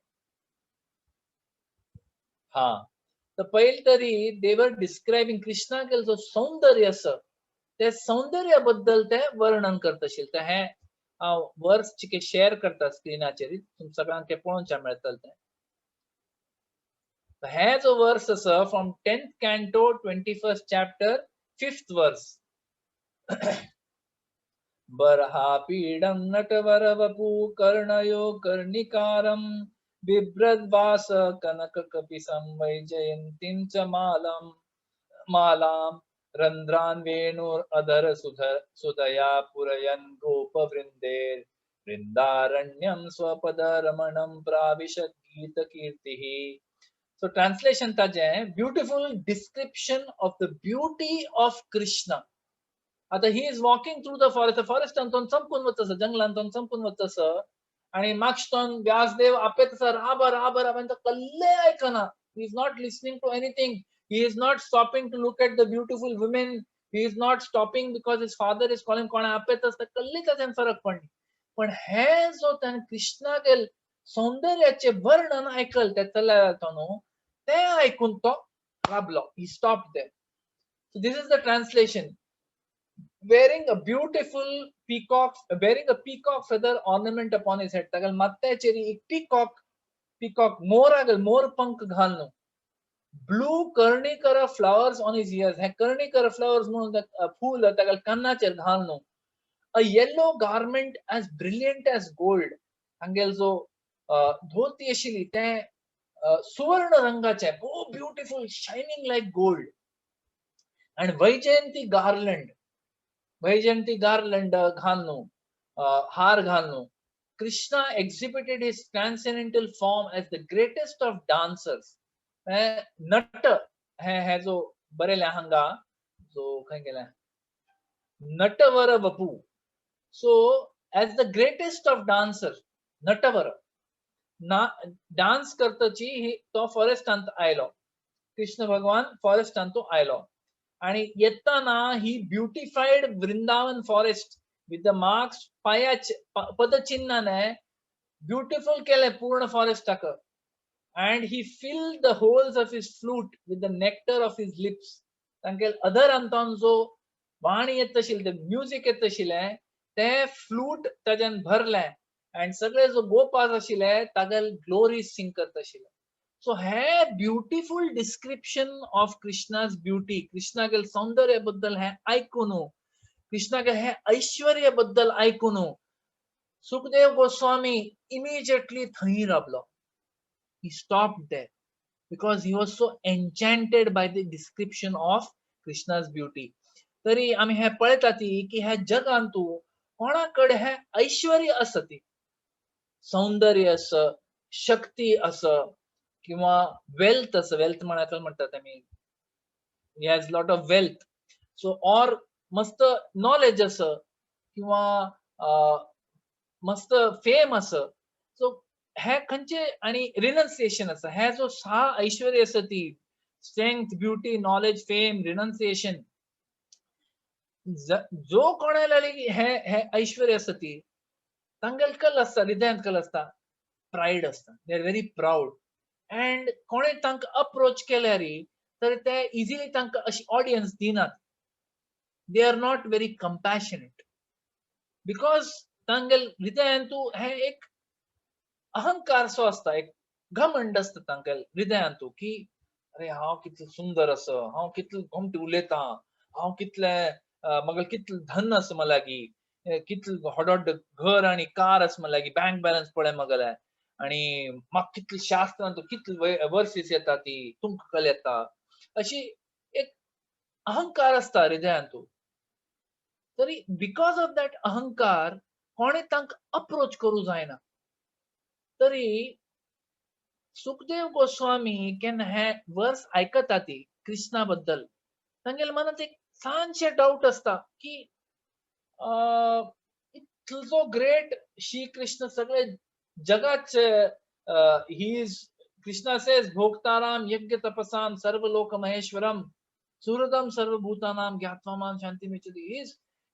हा, तर पहिले तरी दे वर डिस्क्रायबिंग कृष्णागेल जो सौंदर्य आसा ते सौंदर्याबद्दल ते वर्णन करता आशिल्ले. तर हे हांव वर्स चिके शेअर करता स्क्रीनाचेर, तुमकां सगळ्यांक पळोवंक मेळटलें तें. हे जो वर्स आसा from 10th canto 21st chapter 5th verse. बर्हापीडं नटवरवपु कर्णयो कर्णिकारं बिभ्रद्वास कनक कपिसं वैजयन्तीं च मालं मालां रन्ध्रान् वेणुर् अधर सुधया पुरयन् गोपवृन्देर् वृन्दारण्यं स्वपदरमणं प्राविशत् गीतकीर्तिः. So translation ताजें, beautiful description of the beauty of Krishna. आता he is walking through the forest. फॉरेस्टान तो चमकून वता आसा, जंगलान तो चमकून वता आसा आणि मागसतोन व्यासदेव आपेत आसा, राब राब राब, आनी तो कल्ले आयकना. He is not listening to anything. He is not stopping to look at the beautiful women. He is not stopping because his father is calling. कोणा आपेत आसता कल्ले ताच्यान फरक पडना. पण हे जो त्यान कृष्णागेल सौंदर्याचे वर्णन आयकल त्या चल्या तो न्हू, ते आयकून तो राबलो. He stop there. So this is the translation. Wearing a beautiful peacock, wearing a peacock feather ornament upon his head. ताका माथ्याचेर एक peacock, peacock मोरागल मोर पंख घालून. Blue karnikara flowers on his ears. हे कर्णिकर flowers म्हणून फूल ताका कानाचेर घालून. A yellow garment as brilliant as gold. हांगेल जो धोती आशिल्ली तें सुवर्ण रंगाचें, भोव beautiful, shining like gold. And Vaijayanti garland, Vaijayanti garland घालून, हार घालून. Krishna exhibited his transcendental form as the greatest of dancers. नट हे हे जो बरयलें हांगा जो खंय गेलें Natwar Vapu. So as the greatest of dancer, Natwar ना डान्स करतची ही तो फॉरेस्टांत आयलो. कृष्ण भगवान फॉरेस्टांत तो आयलो आणि येताना he beautified Vrindavan forest with the marks. पायाचे पदचिन्हाने ब्युटिफुल केलें पूर्ण फॉरेस्टाक. And he filled the holes of his flute with the nectar of his lips. तांगेले अधरांतल्यान जो वाणी येत आशिल्ली, ते म्युजीक येत आशिल्लें, ते फ्लूट ताज्यान भरलें आनी सगळे जो गोपास आशिल्ले तागेले ग्लोरी सिंग करत आशिल्ले. सो हे beautiful description of Krishna's beauty, कृष्णागेल सौंदर्य बद्दल हे आयकून, कृष्णागेल हे ऐश्वर्य बद्दल आयकून सुखदेव गोस्वामी इमिजिएटली थंय रावलो. He stopped there because he was so enchanted by the description of Krishna's beauty. तरी आमी हे पळयतात की ह्या जगांतू कोणा कडेन हे ऐश्वर्य आसा, ती सौंदर्य आसा, शक्ती आसा किंवा वेल्थ आसा. वेल्थ म्हळ्यार म्हणटात आमी, he has lot of wealth, so or मस्त नॉलेज आसा किंवा मस्त फेम आसा. सो हे खंयचे आनी रिनन्सिएशन आसा. हे जो सहा ऐश्वर्य आसा ती strength, beauty, knowledge, fame, renunciation, जो कोणाला हे हे ऐश्वर्य आसा ती तांगेले कल आसता, हृदयांत कल आसता, प्रायड आसता, they are very proud. And कोणे तांकां अप्रोच केल्यार तर ते इजिली तांकां अशी ऑडियन्स दिनात. They are not very compassionate because तांगेल हृदयांतू हे एक अहंकार सो आसता, एक घमंड आसता तांगेल हृदयांतू की अरे हांव कितलो सुंदर आसा, हांव कितलो गोमटे उलयतां, हांव कितले म्हाका कितलें धन आसा, म्हाका लागीं कितलें व्हड व्हड घर आनी कार आसा, म्हाका लागीं बँक बॅलन्स पळय म्हागेलें आनी म्हाका कितले शास्त्रांत कितले वर्सीस येता ती तुमकां कल येता, अशी एक अहंकार आसता हृदयांतू. तरी because of that अहंकार कोणे तांकां अप्रोच करूं जायना. तरी सुखदेव गोस्वामी केन्ना हे वर्स आयकता ती कृष्णा बद्दल, तांगेल्या मनांत एक ल्हानशें डावट आसता की इतलो जो ग्रेट श्री कृष्ण सगळे जगाचे, he is, Krishna says, भोक्ताराम यज्ञ तपसाम सर्वलोक महेश्वरम सुहृदम सर्वभूतानाम ज्ञात्वा मां शांतिमेच्छति.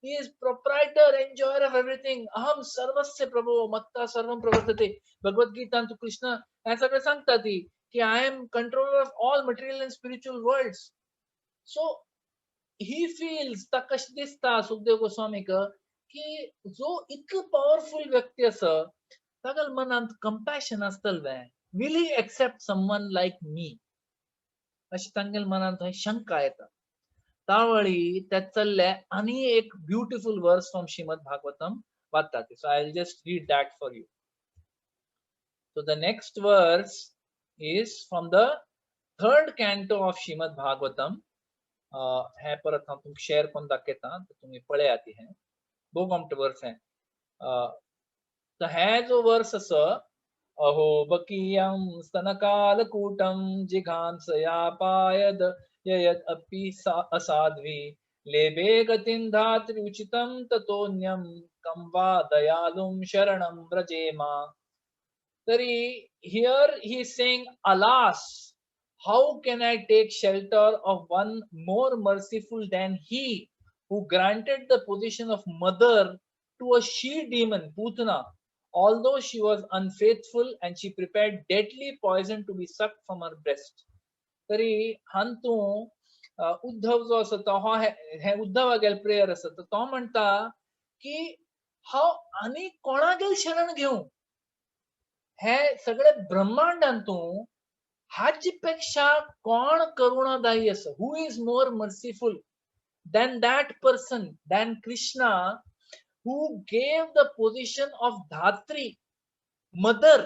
He is proprietor, enjoyer of everything. अहम सर्वस्य प्रभो मत्तः सर्वं प्रवर्तते. भगवत गीतांत कृष्ण हे सगळं सांगता ती की I am controller of all material and spiritual worlds. So he feels, ताका कशें दिसता सुखदेव गोस्वामीक की जो इतलो पॉवरफुल व्यक्ती आसा ताका मनांत कंपॅशन आसतलें, will he accept someone like me, अशें तांगेल्या मनांत थंय शंका येता. तावळी ते चल्ले आनी एक beautiful work from Shrimad Bhagavatam वाचतात. So I will just read that for you. So the next verse is from the third canto of Shrimad Bhagavatam. हे परत हांव तुमकां शेअर करून दाखयता, तुमी पळयात. हें भोव गोमटें वर्स हें. तर हे जो वर्स आसा, अहो बकीयं स्तनकालकूटं जिघांसयापायद ययद अपि असाध्वी लेभे गतिं धात्री उचितं ततोऽन्यं कं वा दयालुं शरणं व्रजेम. तरी here he is saying, alas, how can I take shelter of one more merciful than he who granted the position of mother to a she demon Putana, although she was unfaithful and she prepared deadly poison to be sucked from her breast. तरी हांतू उद्धव जो आसा तो हो हे उद्धवागेल prayer आसा. तर तो म्हणटा की हांव आनी कोणागेल शरण घेवं? हे सगळे ब्रह्मांडांतू हाचे पेक्षा कोण करुणादायी आसा? Who is more merciful than that person, than Krishna, who gave the position of Dhatri, mother,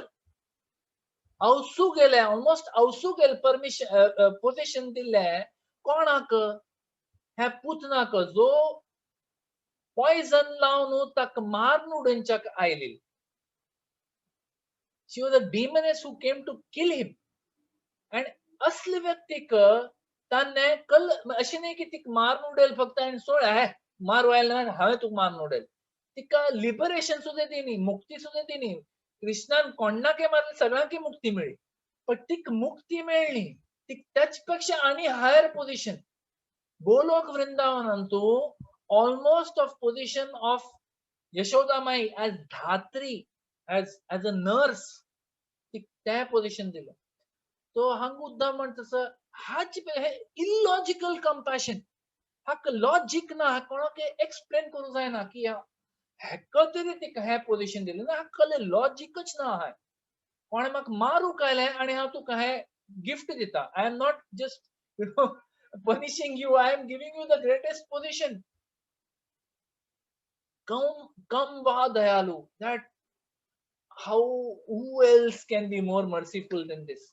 अवसू गेले, ऑलमोस्ट अवसू गेले परमिशन पोझिशन दिले कोणाक? ह्या पुतनाक, जो पॉयझन लावन ताका मारून उडोवच्याक आयली. She was a demoness who came to kill him. And असले व्यक्तीक ताणें कल अशें न्ही की तिका मारून उडयल फक्त आनी सोड, हे मारू आयलें ना, हांवें तुका मारून उडयल. तिका लिबरेशन सुद्दां दिनी, मुक्ती सुद्दां दिनी. कृष्णान कोणाकय मारले, सगळ्यांकय मुक्ती मेळ्ळी, पण तिका मुक्ती मेळ्ळी ती त्याच पेक्षा आनी हायर पोझिशन गोलोक वृंदावनांतू, almost of position of Yashoda Mai as Dhatri, as a nurse, त्या पोझिशन दिलं. तो हांगा उद्धव म्हणटा तसं, हाचे हे इलॉजिकल कंपॅशन, हाका लॉजीक ना, कोणाक एक्सप्लेन करूंक जायना की हेका तरी तेका हें पोजिशन दिलें ना, हाका कसलें लॉजिकच ना. हांवें कोणें म्हाका मारूंक आयलें आनी हांव तुका हें गिफ्ट दिता. I am not just you know punishing you, I am giving you the greatest position. कम वा दयालु, that how who else can be more merciful than this.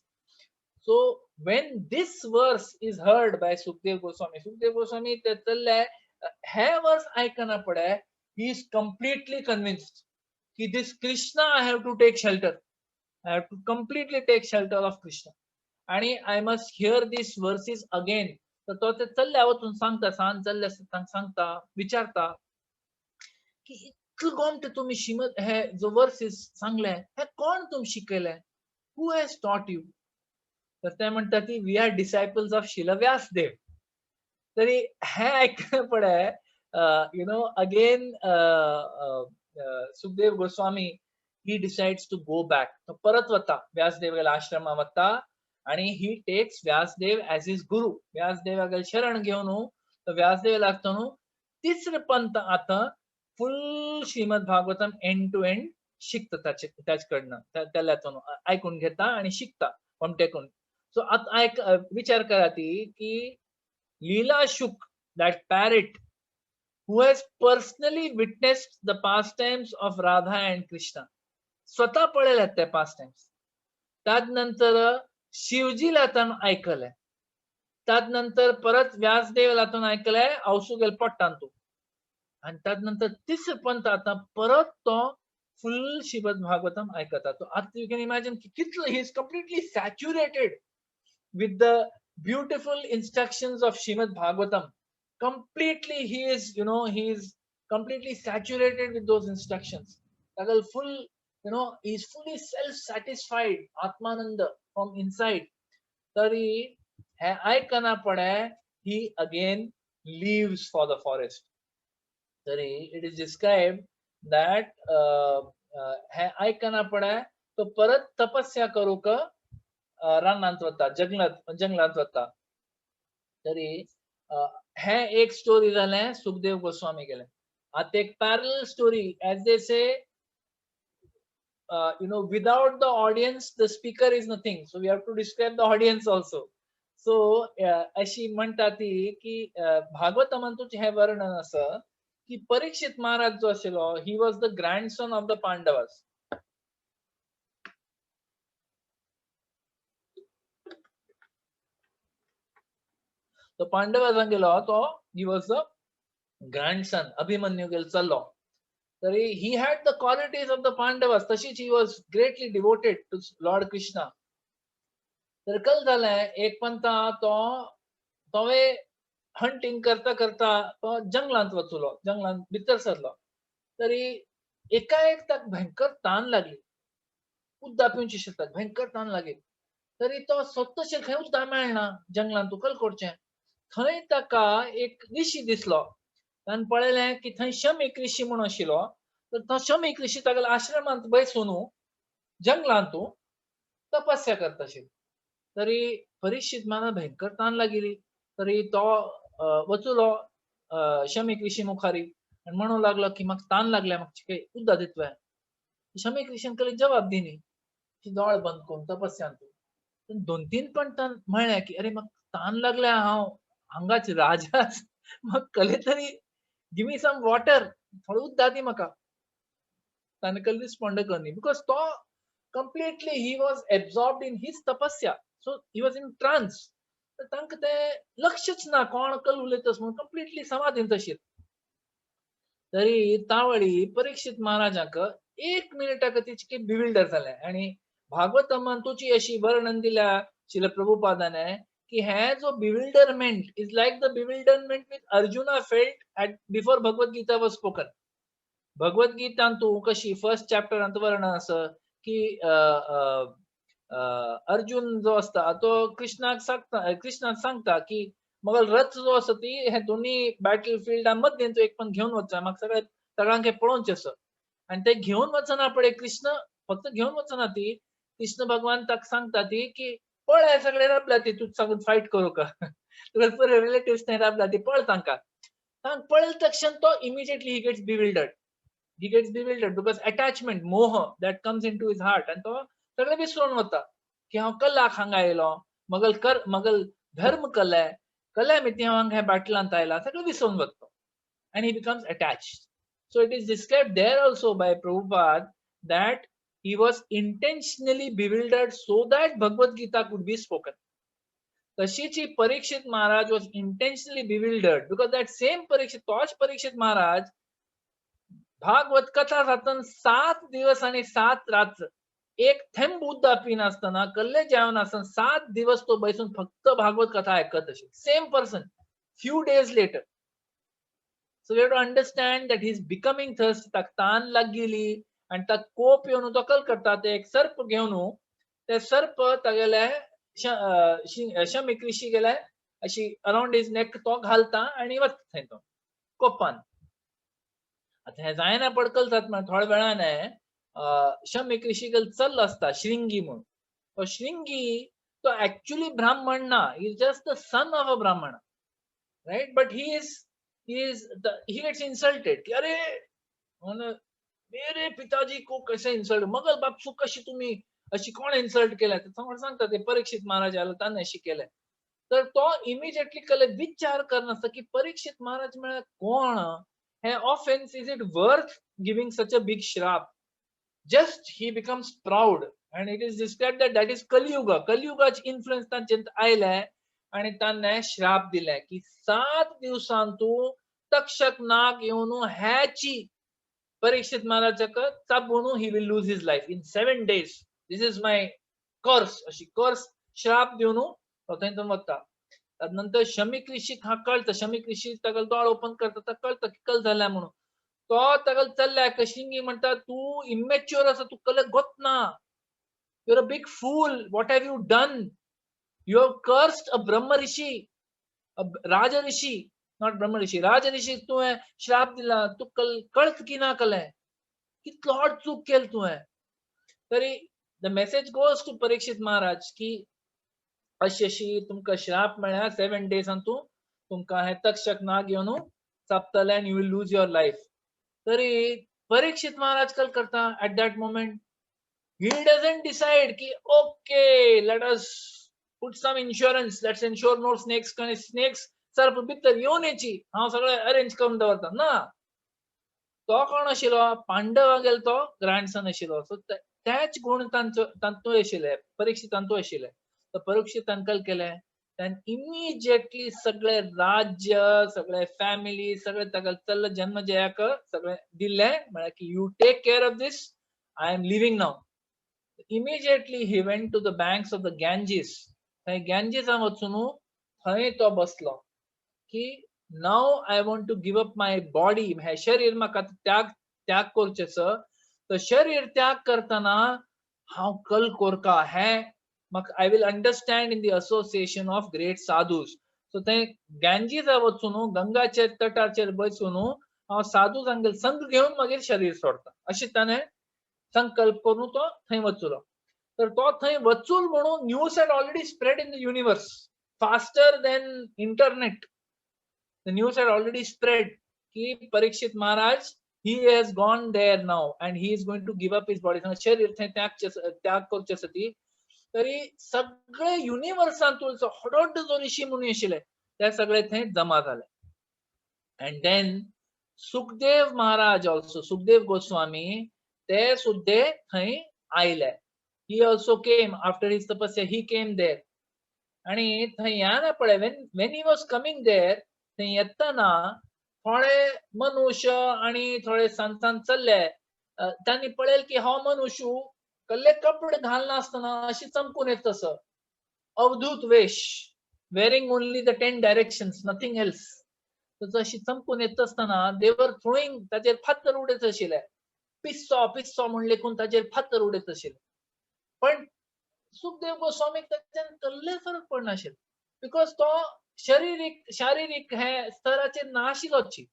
So when this verse is heard by Sukhdev Goswami, Sukhdev Goswami ते चल्ले हे वर्स आयकना पडे, he is completely convinced की this Krishna I have to take shelter, I have to completely take shelter of Krishna आणि I must hear this verses again. तर तो ते चल्ल्या वचून सांगता, सान चल्ले सांगता, विचारता की इतलो गोमटे तुमी श्रीमद हे जो वर्सीस सांगले हे कोण तुमी शिकयले, who has taught you. तर ते म्हणटा की we are disciples of Srila Vyasadeva. तरी हे आयकले पडे you know again Sukhdev Goswami he decides to go back. तो परत वता व्यासदेवागेल्या आश्रमा वता आणि he takes Vyasdev as his guru. व्यासदेवागेल शरण घेवन तो व्यासदेव लागतो न्हू तिसरे पंथ आतां full Shrimad Bhagavatam end to end शिकता ताचे कडनं, त्याला आयकून घेता आणि शिकता कोमटेकून. सो आतां आयक विचार करा ती की Leela Shuk, that parrot who has personally witnessed the pastimes of Radha and Krishna, स्वतः पळयल्यात ते पास्टाइम्स. त्यानंतर शिवजी लातान आयकले, त्यानंतर परत व्यासदेव लातून आयकले आवसू गेल पोट्टान तूं, आणि त्यानंतर तिसरे पंथ आतां परत तो फुल श्रीमद भागवतम आयकता. तो आतां you can imagine की कितलो he is completely saturated with the beautiful instructions of Shrimad Bhagavatam. Completely he is, you know, he is completely saturated with those instructions. ताका full, you know, he is fully self satisfied, Atmanand from inside. तरी हे आयकना पडे he again leaves for the forest. तरी it is described that हे आयकना पडे तो परत तपस्या करूंक रानांत वता, जंगलांत वता. तरी हे एक स्टोरी जालें सुखदेव गोस्वामी गेले. आतां एक parallel story, as they say, you know, without the audience the speaker is nothing, so we have to describe the audience also. So अशी म्हणटा ती की भागवतमांतूच हें वर्णन आसा की परीक्षित महाराज जो आशिल्लो he was the grandson of the Pandavas. तो पांडवासान गेलो तो he was the grandson, Abhimanyu गेलो चल्लो. तरी he had the qualities of the Pandavas, तशीच he was greatly devoted to Lord Krishna. तर कल जालें एक पंता तो तोवे हंटींग करता करता तो जंगलांत वचलो, जंगलांत भितर सरलो. तरी एकाएक ताका भयंकर तान लागली, उदक पिवची शकतात, भयंकर तान लागली. तरी तो सोदतशें खंय उदक मेळना जंगलांत, तूं कल करचें. थंय ताका एक ऋषी दिसलो. ताणें पळयलें की थंय शमीक ऋषी म्हूण आशिल्लो. तर तो शमीक ऋषी तागेल्या आश्रमांत बसून जंगलांत तपस्या करता आशिल्लो. तरी परीक्षित महाराज भयंकर तान लागिल्ली. तरी तो वचुलो शमीक ऋषी मुखारी आनी म्हणूंक लागलो की म्हाका तान लागल्या, म्हाका कितें उदक दितलें. शमीक ऋषीन कसली जबाब दिनी, दोळे बंद करून तपस्यांत. दोन तीन पण तान म्हळें की अरे म्हाका तान लागल्या, हांव हांगाच राजा, म्हाका कसलें तरी give me some water, थोडें उदक दी म्हाका. ताणें कसली रिस्पोंड करनी, because तो completely he was absorbed in his tapasya, so he was in trance. तर तांकां तें लक्षच ना कोण कल उलयतस म्हणून, कंप्लिटली समाधींत आशिल्ले. तरी तावळी परीक्षित महाराजांक एक मिनिटाक तिचके बिविल्डर जालें. आनी भागवतमांतूची अशी वर्णन दिल्या श्रील प्रभुपादाने की हे जो bewilderment is like the bewilderment with Arjuna felt at before Bhagavad Gita was spoken. Bhagavad गीतांतू कशी फर्स्ट चॅप्टरांत वर्णन आसा की अर्जुन जो आसता तो कृष्णाक सांगता, कृष्णाक सांगता की मग रथ जो आसा ती हे दोन्ही बॅटल फिल्डा मध्यें तूं एक पण घेवन वच, म्हाका सगळें सगळ्यांक पळोवचें आसा. आनी ते घेवन वचना पळय कृष्ण, फक्त घेवन वचना ती, कृष्ण भगवान ताका सांगता ती की पळ हे सगळे राबला ती तूं सांगून फायट करूं का. तुका पुरे रिलेटिव्स थंय राबला ती, पळ तांकां. तांकां पळयले तक्षण तो immediately he gets bewildered. He gets bewildered because attachment, मोह that comes into his heart, आनी तो सगळें विसरून वता की हांव कल्लाक हांगा आयलो, मगल कर मगल धर्म कलय कलय मिती हांव हांगा बाटलांत आयला, सगळें विसरून वता and he becomes attached. So it is described there also by Prabhupada that he was intentionally bewildered so that Bhagavad Gita could be spoken. तशीच ही Parikshit Maharaj was intentionally bewildered because that same Parikshit, तोच परीक्षित महाराज भागवत कथा जातन 7 दिवस आणि 7 रात्र एक थेंब उदक पिनासतना, कल्ले जेवनासतना 7 दिवस तो बैसून फक्त भागवत कथा ऐकत असेल. Same person, few days later. So we have to understand that he is becoming thirsty. ताका तान लागलेली आणि ताका कोप येवन तो कल करता, ते एक सर्प घेवन ते सर्प तागेले शमीक ऋषी गेले अशी अराउंड his neck तो घालता आणि वता थंय तो कोपान. आता हे जायना पडकल जात म्हण थोड्या वेळाने शमीक ऋषी चल्लो आसता श्रृंगी म्हणून. तो श्रृंगी तो ऍक्च्युली ब्राह्मण ना, is just the son of a Brahmin, right? But he gets insulted की अरे मेरे पिताजी को कैसे इन्सल्ट, मगल बापसू कशी तुम्ही अशी कोण इन्सल्ट केलाय? तर सांगता ते परीक्षित महाराज आलो ताणें अशी केलंय. तर तो इमिजिएटली कले विचार करनासता की परीक्षित महाराज म्हळ्यार कोण, हे offence, is it worth giving such a big श्राप? Just he becomes proud and it is described that that is Kaliyuga. कलियुगाचे influence तांचेर आयले आणि ताणें श्राप दिले की 7 दिवसान तूं तक्षक नाग येवन ह्याची Parikshit महाराजाक चाबून he will lose his life in 7 days. This is my curse. अशी कर्स, श्राप दिवन तो थंय वता. नंतर शमीक ऋषी हा कळता, शमीक ऋषी ताका दोळ ओपन करता, ताका कळता की कल जाल्या म्हणून. तो ताका चल्ल्या कशिंगी म्हणटा, तूं इमेच्युअर आसा, तूं कल गोत ना, you're a big fool. What have you done? You have cursed a Brahma Rishi, a Raja Rishi, not Brahma Rishi, Raja Rishi. तुवें श्राप दिला, तूं कल कळत की ना कलें कितलो व्हड चूक केल तुवें. तरी the message goes to Parikshit Maharaj की अशी अशी तुमकां श्राप मेळ्ळ्या, 7 डेजान तूं तुमकां हे तक्षक नाग येवन चाबतले and you will lose your life. तरी परीक्षित महाराज कल करता? At that moment he doesn't decide की okay, let us put some insurance, let's ensure no snakes, snakes सर्प भितर येवन येची, हांव सगळें अरेंज करून दवरता ना. तो कोण आशिल्लो? पांडवागेलो तो ग्रँडसन आशिल्लो. सो त्याच गुण तांचो तांतू आशिल्ले, परीक्षितांतू आशिल्ले. तर परीक्षितान कल केलें? त्यान इमिजिएटली सगळे राज्य, सगळे फॅमिली, सगळे ताका चल्ल जन्मजयाक सगळे दिले, म्हळ्यार की you take care of this, I am leaving now. Immediately he went to the banks of the Ganges. थंय गँजीसान वचून थंय तो बसलो की now I want to give up my body. हे शरीर म्हाका त्याग त्याग करचें. तर शरीर त्याग करतना हांव कल कोरका हे म्हाका I will understand in the association of great sadhus. So थंय गँजीसा वचून गंगाच्या तटाचेर बसून हांव साधूजांगेर संग घेवन मागीर शरीर सोडता, अशें ताणें संकल्प करून तो थंय वचलो. तर तो थंय वचूल म्हणून news had already spread in the universe faster than internet. The news had already spread की Parikshit Maharaj, he has gone there now and he is going to give up his body. शरीर थंय त्याग त्याग करचे आसा ती. तरी सगळे युनिवर्सांतून हडोड जो ऋषी मुनी आशिल्ले ते सगळे थंय जमा जाले. And then Sukhdev Maharaj also, Sukhdev Goswami, ते सुद्दे थंय आयले. He also came after his tapasya, he came there. आणि थंय या पळय, when he was coming there, थंय येतना थोडे मनुष्य आणि थोडे संतान चल्ले. त्यांनी पळयल की हो मनुष्य कसले कपडे घालनासतना अशी चमकून येत तसं अवधूत वेश, wearing only the 10 directions, nothing else. अशी चमकून येत आसतना दे वर थ्रोईंग, ताचेर फातर उडयत आशिल्ले. पिस्सो पिस्सो म्हण लेखून ताचेर फातर उडयत आशिल्ले. पण सुखदेव गोस्वामीक ताच्यान कसले फरक पडनाशिल्लो because तो शारीरिक शारीरिक हे स्तराचेर नाशिल्लोची.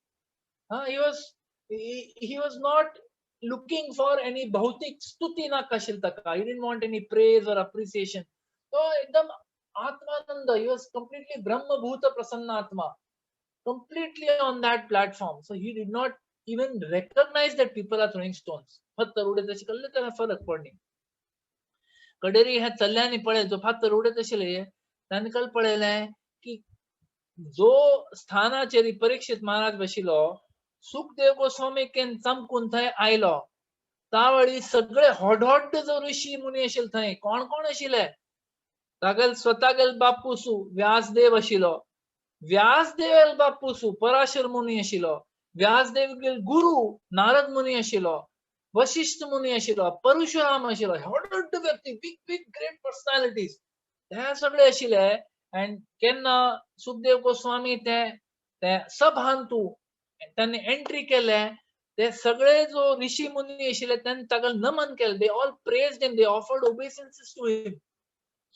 He was not looking for any भौतिक स्तुती नाका आशिल्ली ताका. He didn't want any praise or appreciation. तो एकदम आत्मानंद, he was completely ब्रह्मभूत प्रसन्न आत्मा, completely on that platform. So he did not even recognize that people are throwing stones. फातर उडयत अशें कल्ले ताका फरक पडनी. कडेरी ह्या चल्ल्यांनी पळय जो फातर उडयत आशिल्ले तांणी काल पळयलें की जो स्थानाचेर परीक्षित महाराज बशिल्लो, सुखदेव गोस्वामी केन चमकून थंय आयलो. तावळी सगळे होड जो ऋषी मुनी आशिल्ले थंय कोण कोण आशिल्ले, तागेल स्वतागेल बापूसू व्यासदेव आशिल्लो, व्यासदेव बापूसू पराशर मुनी आशिल्लो, व्यासदेव गुरु नारद मुनी आशिल्लो, वशिष्ठ मुनी आशिल्लो, परशुराम आशिल्लो, होड व्यक्ती, बिग बिग ग्रेट पर्सनॅलिटीज ते सगळे आशिल्ले. अँड केन्ना सुखदेव गोस्वामी ते ते सभांतू त्यांनी एंट्री केले, ते सगळे जो ऋषी मुनी आशिल्ले त्यांनी ताका नमन केले. They all praised him, they offered obeisances to him.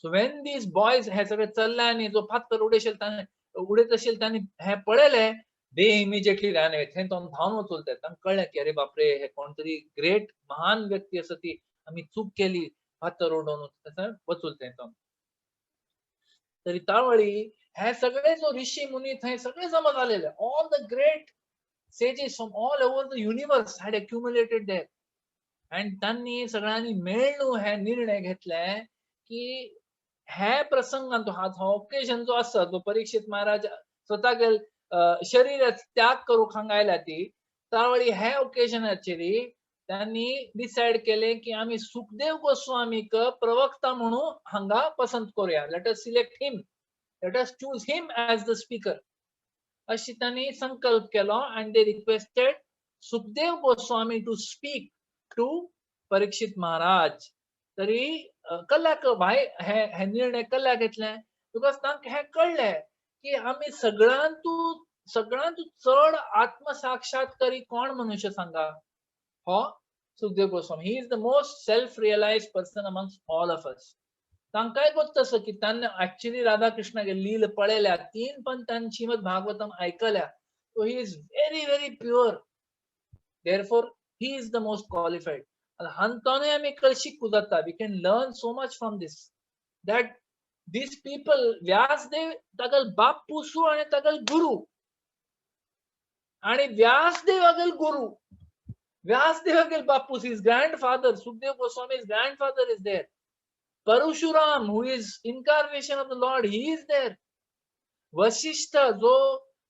So when these boys हे सगळे चल्ले आनी जो फातर उडयत आशिल्ले तांणी हे पळयले, they immediately ran away. थंय तो धांवन वचून ते तांकां कळ्ळें की अरे बापरे, हे कोण तरी ग्रेट महान व्यक्ती आसा, ती आमी चूक केली फातर उडोवन तसं वचून थंय तो. तरी तावळी हे सगळे जो ऋषी मुनी थंय सगळे जमा झालेले, all the great sages from all over the universe had accumulated there. And त्यांनी सगळ्यांनी मेळून हे निर्णय घेतले की हे प्रसंगान तो हा ओकेजन जो आसा, जो परीक्षित महाराज स्वताक शरीर त्याग करूंक हांगा आयल्या ती त्यावेळी हे ओकेजनाचेर त्यांनी डिसायड केले की आमी सुखदेव गोस्वामीक प्रवक्ता म्हणून हांगा पसंत करूया. Let us select him, let us choose him as the speaker, अशी त्यांनी संकल्प केलो. And they requested Sukhdev Goswami to speak to Parikshit Maharaj. तरी कल्याक भाय हे हे निर्णय कल्याक घेतले, because तांकां हें कळ्ळें की आमी सगळ्यांतू सगळ्यांतू चड आत्मसाक्षात्कारी कोण मनुष्य सांगा, हो Sukhdev Goswami. He is the most self realized person amongst all of us. तांकांय गोत्त आसा की तांणी एक्चुअली राधा कृष्णागे लील पळयल्या, तीन पण तांणी श्रीमद भागवतम आयकल्या. So he is very very pure, therefore he is the most qualified. हांतोनूय आमी कळ शिकू जाता. We can learn so much from this, that these people, Vyasdev तागल बापूसू आणि तागल गुरु, आणि व्यासदेव अगल गुरु, व्यासदेव अगल बापूस, his grandfather, Sukhdev Goswami's grandfather is there. Parashuram, who is incarnation of the Lord, he is there. Vashishtha जो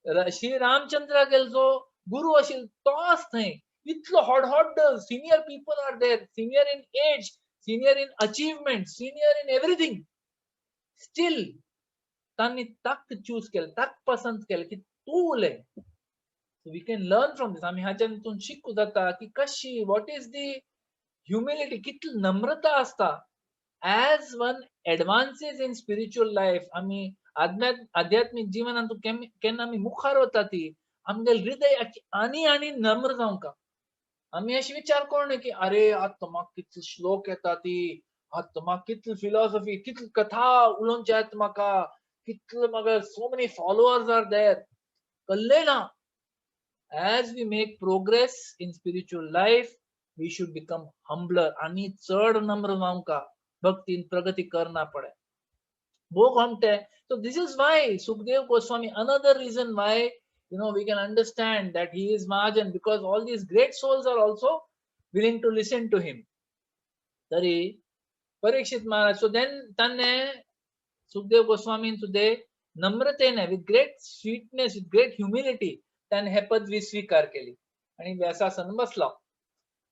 श्री रामचंद्रागेल जो गुरु आशिल्लो तोच थंय. इतलो hot hot senior people are there, senior in age, senior in achievement, senior in everything. Still तांणी ताक choose केलें, ताक पसंत केलें की तूं उलय. So we can learn from this. आमी हाच्या हितून शिकू जाता की कशी, what is the humility, कितली नम्रता आसता. As one advances in spiritual life, आमी आध्यात्मिक जीवनांत केन्ना आमी मुखार वता ती आमगे हृदय आनी आनी नम्र जावंका. आमी अशें विचार करूं की अरे आतां म्हाका कितले श्लोक येता ती, आतां म्हाका कितली फिलॉसॉफी, कितली कथा उलोवचे येता म्हाका, कितले म्हाका so many followers are there. कल्ले ना. As we make progress in spiritual life, we should become humbler. आनी चड नम्र जावंका, भक्तीन प्रगती करना पडे. भोग म्हणटे. So this is why Sukhdev Goswami, another reason why we can understand that he is Mahajan, because all these great souls are also willing to listen to him. तरी Parikshit Maharaj, so then तान्ने सुखदेव गोस्वामीन सुद्दां नम्रतेने, with great sweetness, with great humility, त्याने हे पदवी स्वीकार केली आणि व्यासासन बसलो.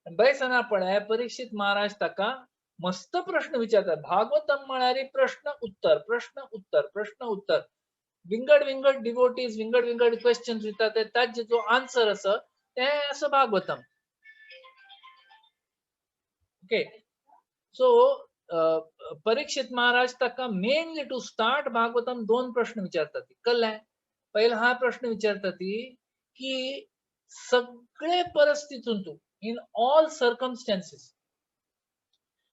बैसना पळय परीक्षित महाराज ताका मस्त प्रश्न विचारतात. भागवतम म्हळ्यार प्रश्न उत्तर, प्रश्न उत्तर, प्रश्न उत्तर. विंगड विंगड डिवोटीज विंगड विंगड क्वेश्चन्स विचारतात, ताजे जो आन्सर आसा ते आसा भागवतम. ओके, सो परीक्षित महाराज ताका मेनली टू स्टार्ट भागवतम दोन प्रश्न विचारतात. कळ्ळें? पहिला हा प्रश्न विचारतात की सगळे परिस्थितींतू, इन ऑल सर्कमस्टॅन्सेस,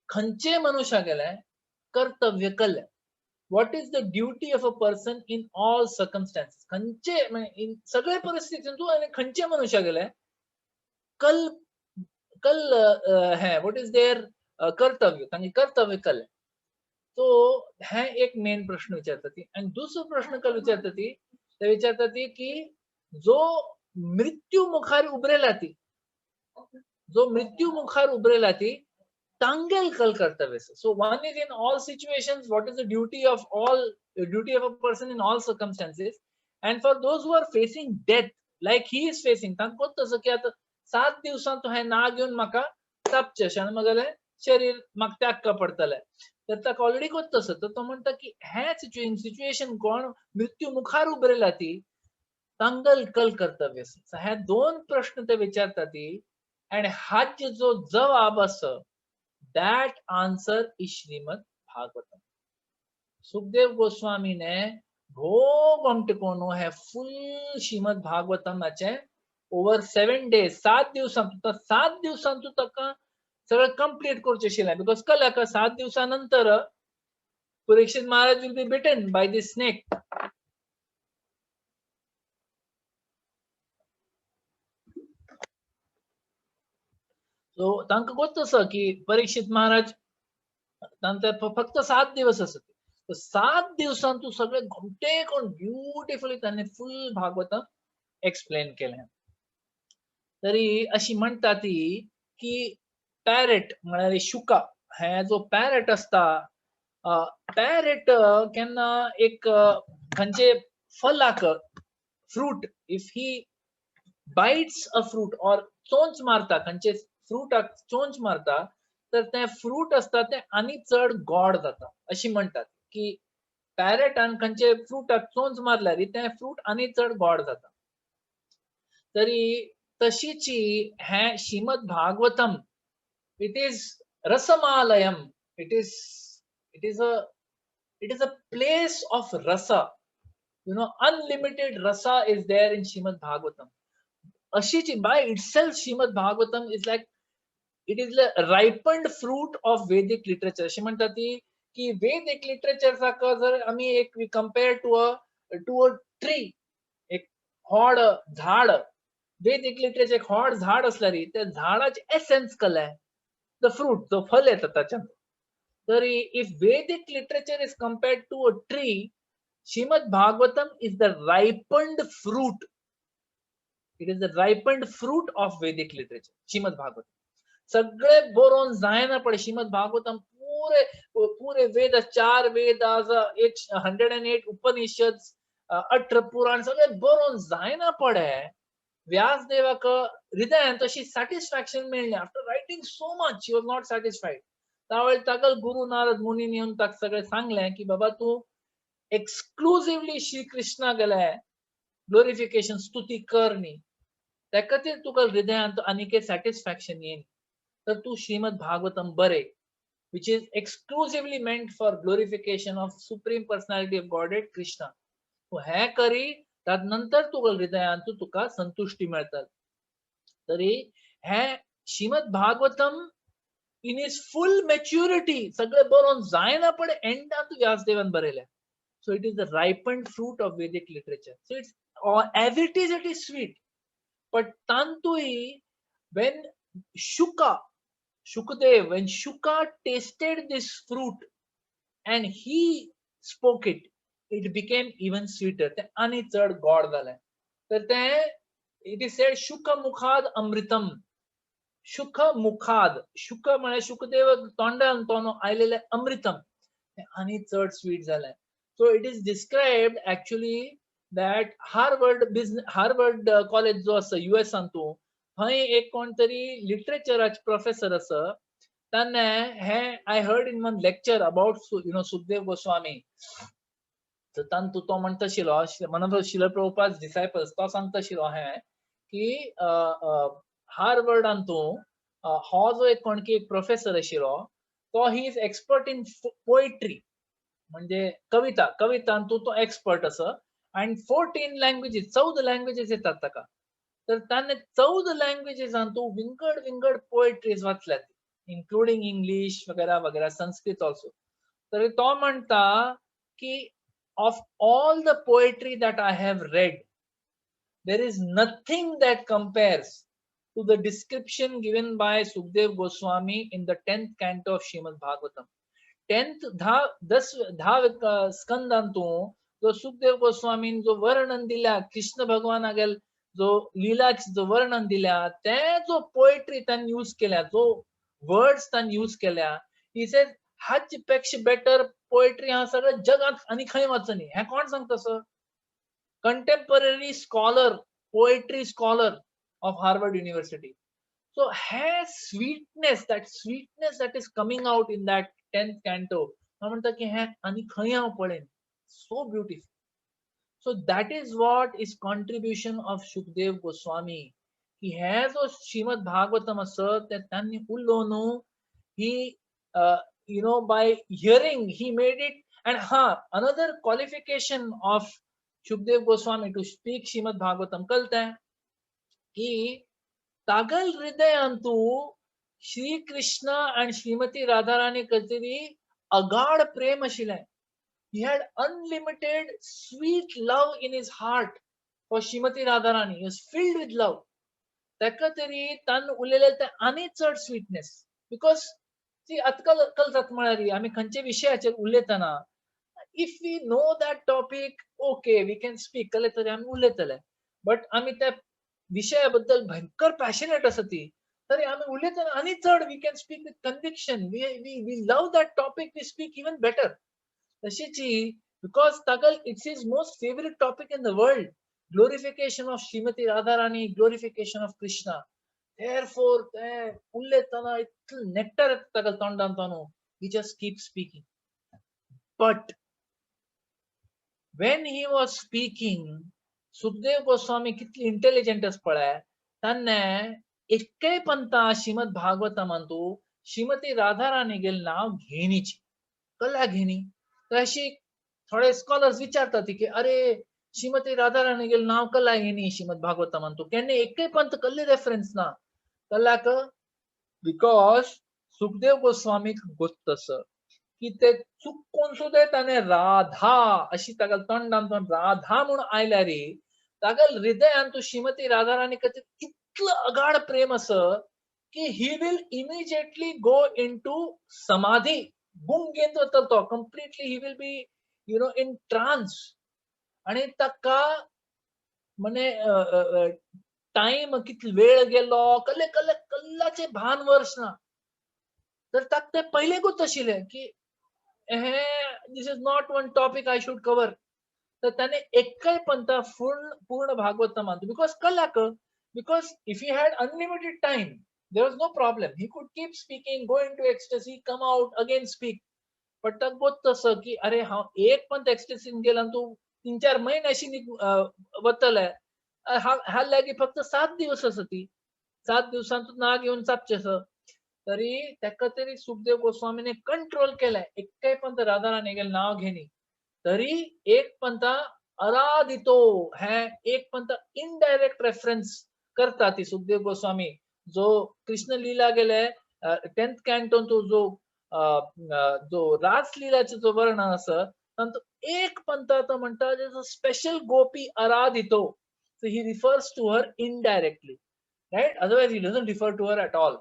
खंयचे मनुष्या गेले कर्तव्य कळ्ळें? What is the duty of a person in all circumstances? खंयचे इन सगळे परिस्थितींतू आनी खंयचे मनुष्या गेले कल कल हे what is there कर्तव्य, तांगे कर्तव्य कळ्ळें? सो हे एक मेन प्रश्न विचारता ती. आनी दुसरो प्रश्न कल विचारता ती, ते विचारता ती की जो मृत्यू मुखार उबरेला ती, जो मृत्यू मुखार उबरेला ती तांगेल कल कर्तव्य. So one is in all situations what is the duty of all, duty of a person in all circumstances, and for those who are facing death like he is facing, तांकां तसो की आतां 7 दिवसां तो हें नाग येवन म्हाका तापचें अशें आनी म्हगेलें शरीर म्हाका त्यागका पडटलें, तर ताका ऑलरेडी कोत्त तसो. तर तो म्हणटा की हें सिच्युएशन कोण मृत्यू मुखार उबरेला ती तांगल कल कर्तव्य. हे दोन प्रश्न ते विचारता ती आनी हाचे जो जवाब आसा that answer is Shrimad Bhagavatam. Sukhdev गोस्वामीने भोग गोमटेकोनो हे फुल श्रीमद भागवतमाचे ओवर 7 डेज 7 दिवसांत, 7 दिवसांत ताका सगळं कंप्लीट करचें आशिल्लें, because कळ्ळें 7 दिवसां नंतर Parikshit Maharaj will be bitten by this snake. So तांकां गोत आसा की परीक्षित महाराज तांचे फक्त 7 दिवस आसत, 7 दिवसांत तूं सगळे घमटे कोण ब्युटिफुली तांणी फुल भागवतम एक्सप्लेन केलें. तरी अशी म्हणटा ती की पॅरेट म्हळ्यार शुका, हे जो पॅरेट आसता, पॅरेट केन्ना एक खंयचे Falak fruit, if he bites a fruit or चोंच मारता, खंयचे फ्रुटाक चोंच मारता, तर तें फ्रूट आसता तें आनी चड गोड जाता. अशी म्हणटात की पॅरेटान खंयचे फ्रुटाक चोंच मारल्यार तें फ्रूट आनी चड गोड जाता. तरी तशीची हें Shrimad Bhagavatam, it is rasamalayam, it is a place of rasa, you know, unlimited rasa is there in Shrimad Bhagavatam. अशीची by itself Shrimad Bhagavatam is like it is the ripened fruit of Vedic literature. अशी म्हणटा ती की Vedic literature सारको जर आमी एक we compare to a tree, एक व्हड झाड, वेदिक लिटरेचर एक व्हड झाड आसल्यार त्या झाडाचे एसेन्स कलें the fruit, जो फल येता ताच्यान. तरी if Vedic literature is compared to a tree, Shrimad Bhagavatam is the ripened fruit. It is the ripened fruit of Vedic literature, Shrimad Bhagavatam. सगळे बरोवन जायना पडे श्रीमद भागवतम पुरे पुरे वेद, 4 वेद, 108 उपनिषद, 18 पुराण सगळे बरोवन जायना पडे. व्यासदेवाक हृदयान तशी सॅटिस्फॅक्शन मेळ्ळें. After writing so much he was not satisfied. त्यावेळी ताका गुरु नारद मुनीन येवन ताका सगळें सांगलें की बाबा तूं एक्सक्लुझिवली श्री कृष्णा गेले ग्लोरिफिकेशन स्तुती कर न्ही, त्या खातीर तुका हृदयांत आनीक सॅटिस्फॅक्शन येयन, तर तूं श्रीमद भागवतम बरे, which is exclusively meant for glorification of supreme personality of Godhead Krishna. तूं हें करी तात नंतर तुका हृदयांत तुका संतुश्टी मेळटा. तरी हें Shrimad Bhagavatam in is full maturity सगळें बरोवन जायना पडे एंडांत व्यासदेवान बरयलें. So it is the ripened fruit of Vedic literature. So it's as it is sweet. But tantui, when Shuka, Shukadev, when Shuka tasted this fruit and he spoke it, it became even sweeter. ते आनी चड गोड जालें. तर ते it is said Shuka mukhad amritam. Shuka mukhad, Shuka म्हळ्यार शुकदेव तोंडान तो आयलेलें अमृतम आनी चड स्वीट जालें. So it is described actually that Harvard business, Harvard college जो आसा US तूं, थंय एक कोण तरी लिटरेचराचे प्रोफेसर आसा, ताणें हें I heard in one lecture about you know Sukhdev Goswami. तर तांतू तो म्हणटा आशिल्लो, one of Srila Prabhupada's disciples, तो सांगता आशिल्लो हें की हार्वर्डान तूं हो जो एक कोण की एक प्रोफेसर आशिल्लो तो he is expert in poetry, म्हणजे कविता, कवितांतू तो एक्सपर्ट आसा. आनी 14 लँग्वेजीस, 14 लँग्वेजीस येतात ताका. तर ताणें 14 लँग्वेजीसांतू विंगड विंगड पोएट्रीज वाचल्यात, इन्क्लुडींग इंग्लीश वगैरा वगैरा, संस्कृत ऑल्सो. तर तो म्हणटा की of all the poetry that I have read, there is nothing that compares to the description given by Sukhdev Goswami in the 10th canto of Shrimad Bhagavatam. Tenth 10 स्कंदांतू जो सुखदेव गोस्वामीन जो वर्णन दिल्या, कृष्ण भगवानागेल जो लिलाच जो वर्णन दिल्या, ते जो पोएट्री तांणी यूज केल्या, जो वर्ड्स तांणी यूज केल्या, he says हाचे पेक्षा बेटर पोएट्री हा सगळ्या जगात आनी खंय वचनी. हें कोण सांगता sir? Contemporary scholar, poetry scholar of Harvard University. So hey sweetness, that sweetness that is coming out in that 10th canto, हांव म्हणटा की हें आनी खंय हांव पळयन, so beautiful. So that is what is contribution of Shukdev Goswami, की हे जो श्रीमद भागवतम आसा ते तांणी उलोवन he by hearing he made it. And ha, another qualification of Shukdev Goswami to speak Shrimad Bhagavatam कळता की तागल हृदयांतु श्री कृष्ण आणि श्रीमती राधाराणी कचेरी अगाढ प्रेम आशिल्लें. He had unlimited sweet love in his heart for Shrimati Radharani. He was filled with love. ताका तरी तान उलयलें तें आनी चड स्वीटनेस, because ती आजकाल अक्कल जाता म्हळ्यार आमी खंयच्या विशयाचेर उलयतना, if we know that topic, okay, we can speak, कळ्ळें तरी आमी उलयतले. बट आमी त्या विशया बद्दल भयंकर पॅशनेट आसा ती तरी आमी उलयतना आनी चड we can speak with conviction. We love that topic, we speak even better. तशीच because तागल it's his most favourite topic in the world, glorification of Shrimati Radharani, glorification of Krishna. Therefore ते उलयतना इतलो नेक्टर येता तागेल्या तोंडान न्हू, he just keep speaking. But when he was speaking, Sukhdev Goswami कितली intelligent आसा पळय, तान्ने एक्कय पंता श्रीमद भागवतमांतु श्रीमती राधाराणी गेल नांव घेनीची कला घेनी. तर अशी थोडे स्कॉलर्स विचारतात की अरे, श्रीमती राधाराणी गेल नाव कला घेनी श्रीमद भागवतमांतु केन्ना एकय पंत कल्ले रेफरन्स ना कलाक? Because Sukhdev गोस्वामीक गोत्त आसा की ते चुकून सुद्दां ताणें राधा अशी ताका तोंडान तोंड राधा म्हूण आयल्यार तागेल हृदयान तूं श्रीमती राधाराणी खातीर इतलो अगाढ प्रेम आसा की he will immediately go into samadhi. गुंगेंत वतलो तो completely. He will be in trance. आणि ताका म्हणे टायम कितलो वेळ गेलो कल्ले कल्ले कल्लाचें भान वर्स ना. तर ताका तें पयलेकूच आशिल्लें की हे this is not one topic I should cover. तर ताणें एकय पंथा पूर्ण पूर्ण भागवतमांत, because कलाक, because if he had unlimited time, there was no problem, he could keep speaking, go into ecstasy, come out, again speak. But ताका गोत्त आसा की अरे, हांव एक पंथ एक्सटसीन गेलो आनी तूं 3-4 म्हयने अशी वतले, ह्या लागीं फक्त 7 दिवस आसा, ती 7 दिवसांत नाग येवन चाबचें आसा. तरी ताका तरी सुखदेव गोस्वामीने कंट्रोल केलें, एकय पंथ राधाराणी गेले नांव घेनी. तरी एक पंथा अराधितो हे एक पंथ इनडायरेक्ट रेफरन्स करता ती सुखदेव गोस्वामी, जो कृष्ण लीला गेले 10th कॅन्टोन तो जो जो रासलीलाचें जो वर्णन आसा, तातूंत एक पंथा तो म्हणटा स्पेशल गोपी अराधितो. So he refers to her indirectly, right? Otherwise he doesn't refer to her at all.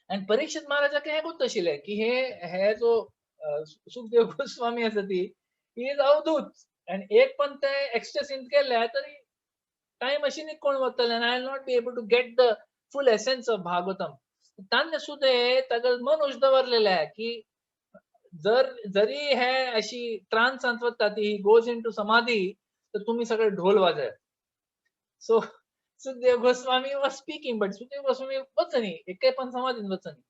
And Parikshit महाराजाक हें गोत्त आशिल्लें की हे हे जो सुखदेव गोस्वामी आसा ती he is Avadhoot आनी एक पण ते एक्स्टसीन केले तरी टायम अशी कोण वतले आनी I will not be able to get the full essence of Bhagavatam. Tanya सुद्दां ताका मन दवरलेलें की जर जरी हे अशी ट्रान्सांत वता ती, गोज इन टू समाधी, तर तुमी सगळे ढोल वाजयात. So Sukhdev Goswami was speaking, but Sukhdev Goswami वचनी, एकय पण समाधीन वचनी.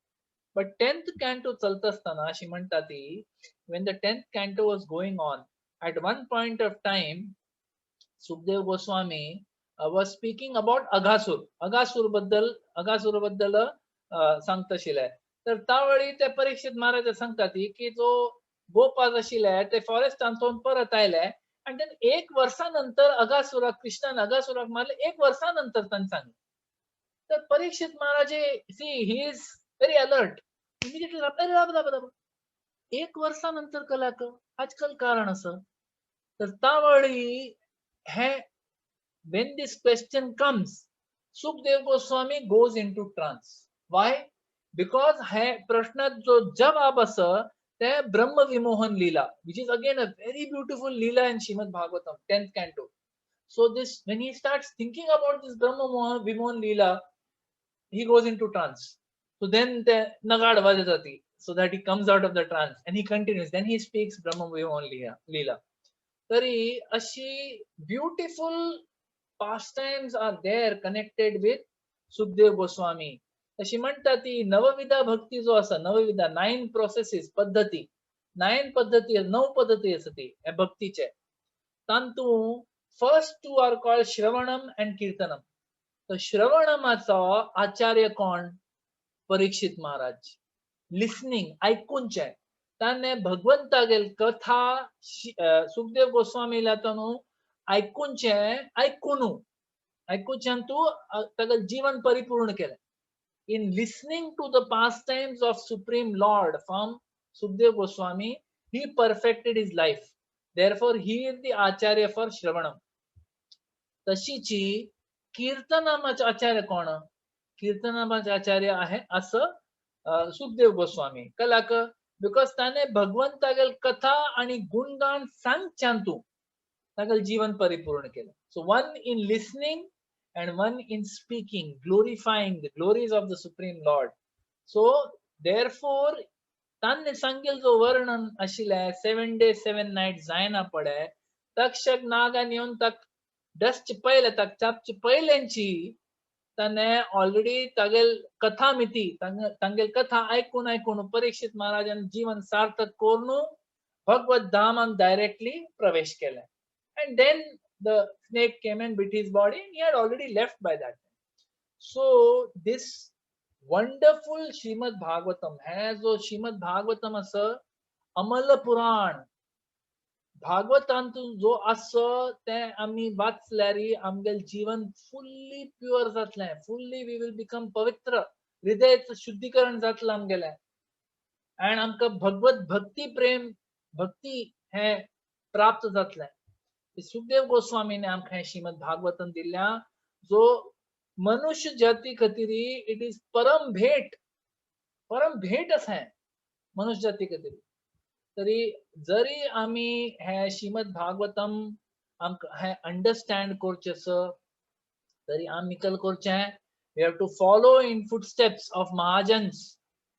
बट 10th canto चलता आसतना अशी म्हणटा ती, when the 10th canto was going on, at one point of time Sukhdev Goswami was speaking about Aghasur. Aghasur बद्दल, अघासूर बद्दल सांगता आशिल्ले. तर त्यावेळी ते परीक्षित महाराज सांगता ती की जो गोपास आशिल्ले ते फॉरेस्टांतून परत आयले आणि then एक वर्षानंतर अघासुराक, कृष्णान अघासुराक मारले एक वर्षानंतर तांणी सांगले. तर Parikshit Maharaj, see, he is very alert, immediately, अरे राब राब राब, एक वर्षानंतर कलाक आजकाल कारण असं? तर त्यावेळी हे when this question comes, Sukhdev Goswami goes into trance. Why? Because हे प्रश्नात जो जवाब आसा ते ब्रह्म Vimohan Leela, which is again a very beautiful Leela in Shrimad Bhagavatam, 10th canto. So this, when he starts thinking about this Brahma Vimohan Leela, he goes into trance. So then ते नगाड वाजत ती, so that he comes out of the trance and he continues. Then he speaks Brahma Vimohan Leela. तरी अशी beautiful pastimes are there connected with Sukhdev Goswami. अशी म्हणटा ती नवविधा भक्ती जो आसा, नवविधा, नायन प्रोसेसीस पद्धती, नायन पद्धती, णव पद्धती आसा ती हे भक्तीचे. तातूंत first two are called श्रवणम and कीर्तनम. तर श्रवणमाचो आचार्य कोण? परीक्षित महाराज. लिसनिंग, आयकूनचें ताणें भगवंतागेल कथा सुखदेव गोस्वामीला न्हू आयकूनचें, आयकून आयकूच्यान तूं तागेलें जीवन परिपूर्ण केलें. In listening to the pastimes of Supreme Lord from Sukdev Goswami, he perfected his life. Therefore, he is the Acharya for Shravanam. तशीची कीर्तनामाचे आचार्य कोण? कीर्तनामाचे आचार्य आहे असं सुखदेव गोस्वामी. कलाक because ताणे भगवंतागेल कथा आणि गुणगान सांगच्यान तूं तागेल जीवन परिपूर्ण केलें. So one in listening and one in speaking, glorifying the glories of the Supreme Lord. So, therefore, तान्ने सांगेल जो वर्णन आशिल्लें, 7 days 7 night जायना पडे, तक्षक नागान येवन ताक डस्ट पयले, ताक चापचे पयल्यांची ताणें ऑलरेडी तागेल कथा मिती, तांगेल कथा आयकून आयकून परीक्षित महाराजान जीवन सार्थक करून भगवत धामान डायरेक्टली प्रवेश केले. And then the snake came and bit his body and he had already left by that time. So this wonderful Shrimad Bhagavatam है, जो श्रीमद भागवतम असं अमल पुराण, भागवतांतून जो आसा तें आमी वाचल्यार आमगेलें जीवन फुल्ली प्युअर जातलें. फुल्ली we will become पवित्र. हृदयाचं शुद्धीकरण जातलें आमगेलें आनी आमकां भगवत भक्ती, प्रेम भक्ती हें प्राप्त जातलें. सुखदेव गोस्वामीने आमकां हें श्रीमद भागवतम दिल्या, जो मनुष्य जाती खातीर it is परम भेट, परम भेट आसा हें मनुष्य जाती खातीर. तरी जरी आमी हे श्रीमद भागवतम आमकां हें अंडरस्टँड करचें आसा, तरी आमी कल करचें, we have to follow in footsteps of Mahajans.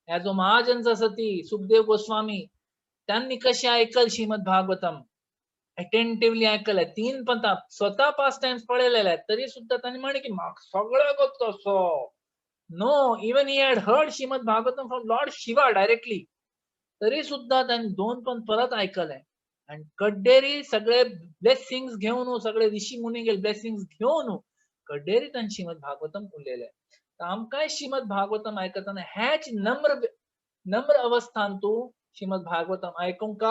हे जो महाजन्स आसा ती सुखदेव गोस्वामी, त्यांनी कशें आयकल श्रीमद भागवतम, अटेंटिवली आयकले, तीन पंथा स्वता पास टायम्स पळयलेले, तरी सुद्धा तांणी म्हणे की म्हाका सगळें गोत्त असो. No, even he had heard Shrimad Bhagavatam from Lord Shiva directly, तरी सुद्धा तांणी दोन पण परत आयकले आणि कड्डेरी सगळे ब्लेसिंग्स घेवन, सगळे ऋषी मुनी ब्लेसिंग्स घेवन कड्डेरी तांणी श्रीमद भागवतम उलयले. तर आमकांय श्रीमद भागवतम आयकतना हेच नम्र नम्र अवस्थांतू श्रीमद भागवतम आयकूंक.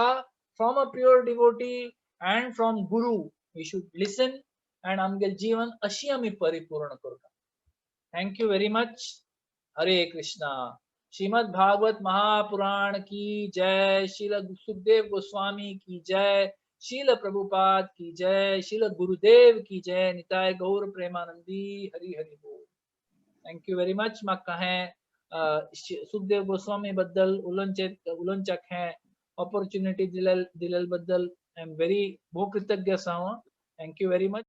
From a pure devotee and from guru we should listen and आमगेले जीवन अशी आमी परिपूर्ण करता. Thank you very much. Hare Krishna. Shrimad Bhagavat Mahapuran की जय. श्रील सुखदेव गोस्वामी की जय. श्रील प्रभुपाद की जय. श्रील गुरुदेव की जय. निताय गौर प्रेमानंदी. हरि हरि बोल. Thank you very much. म्हाका हें सुखदेव गोस्वामी बद्दल उलोवचे उलोवच्याक हें ऑपॉर्च्युनिटी दिलेल दिलेल बद्दल I am very भोव कृतज्ञ आसा हांव. Thank you very much.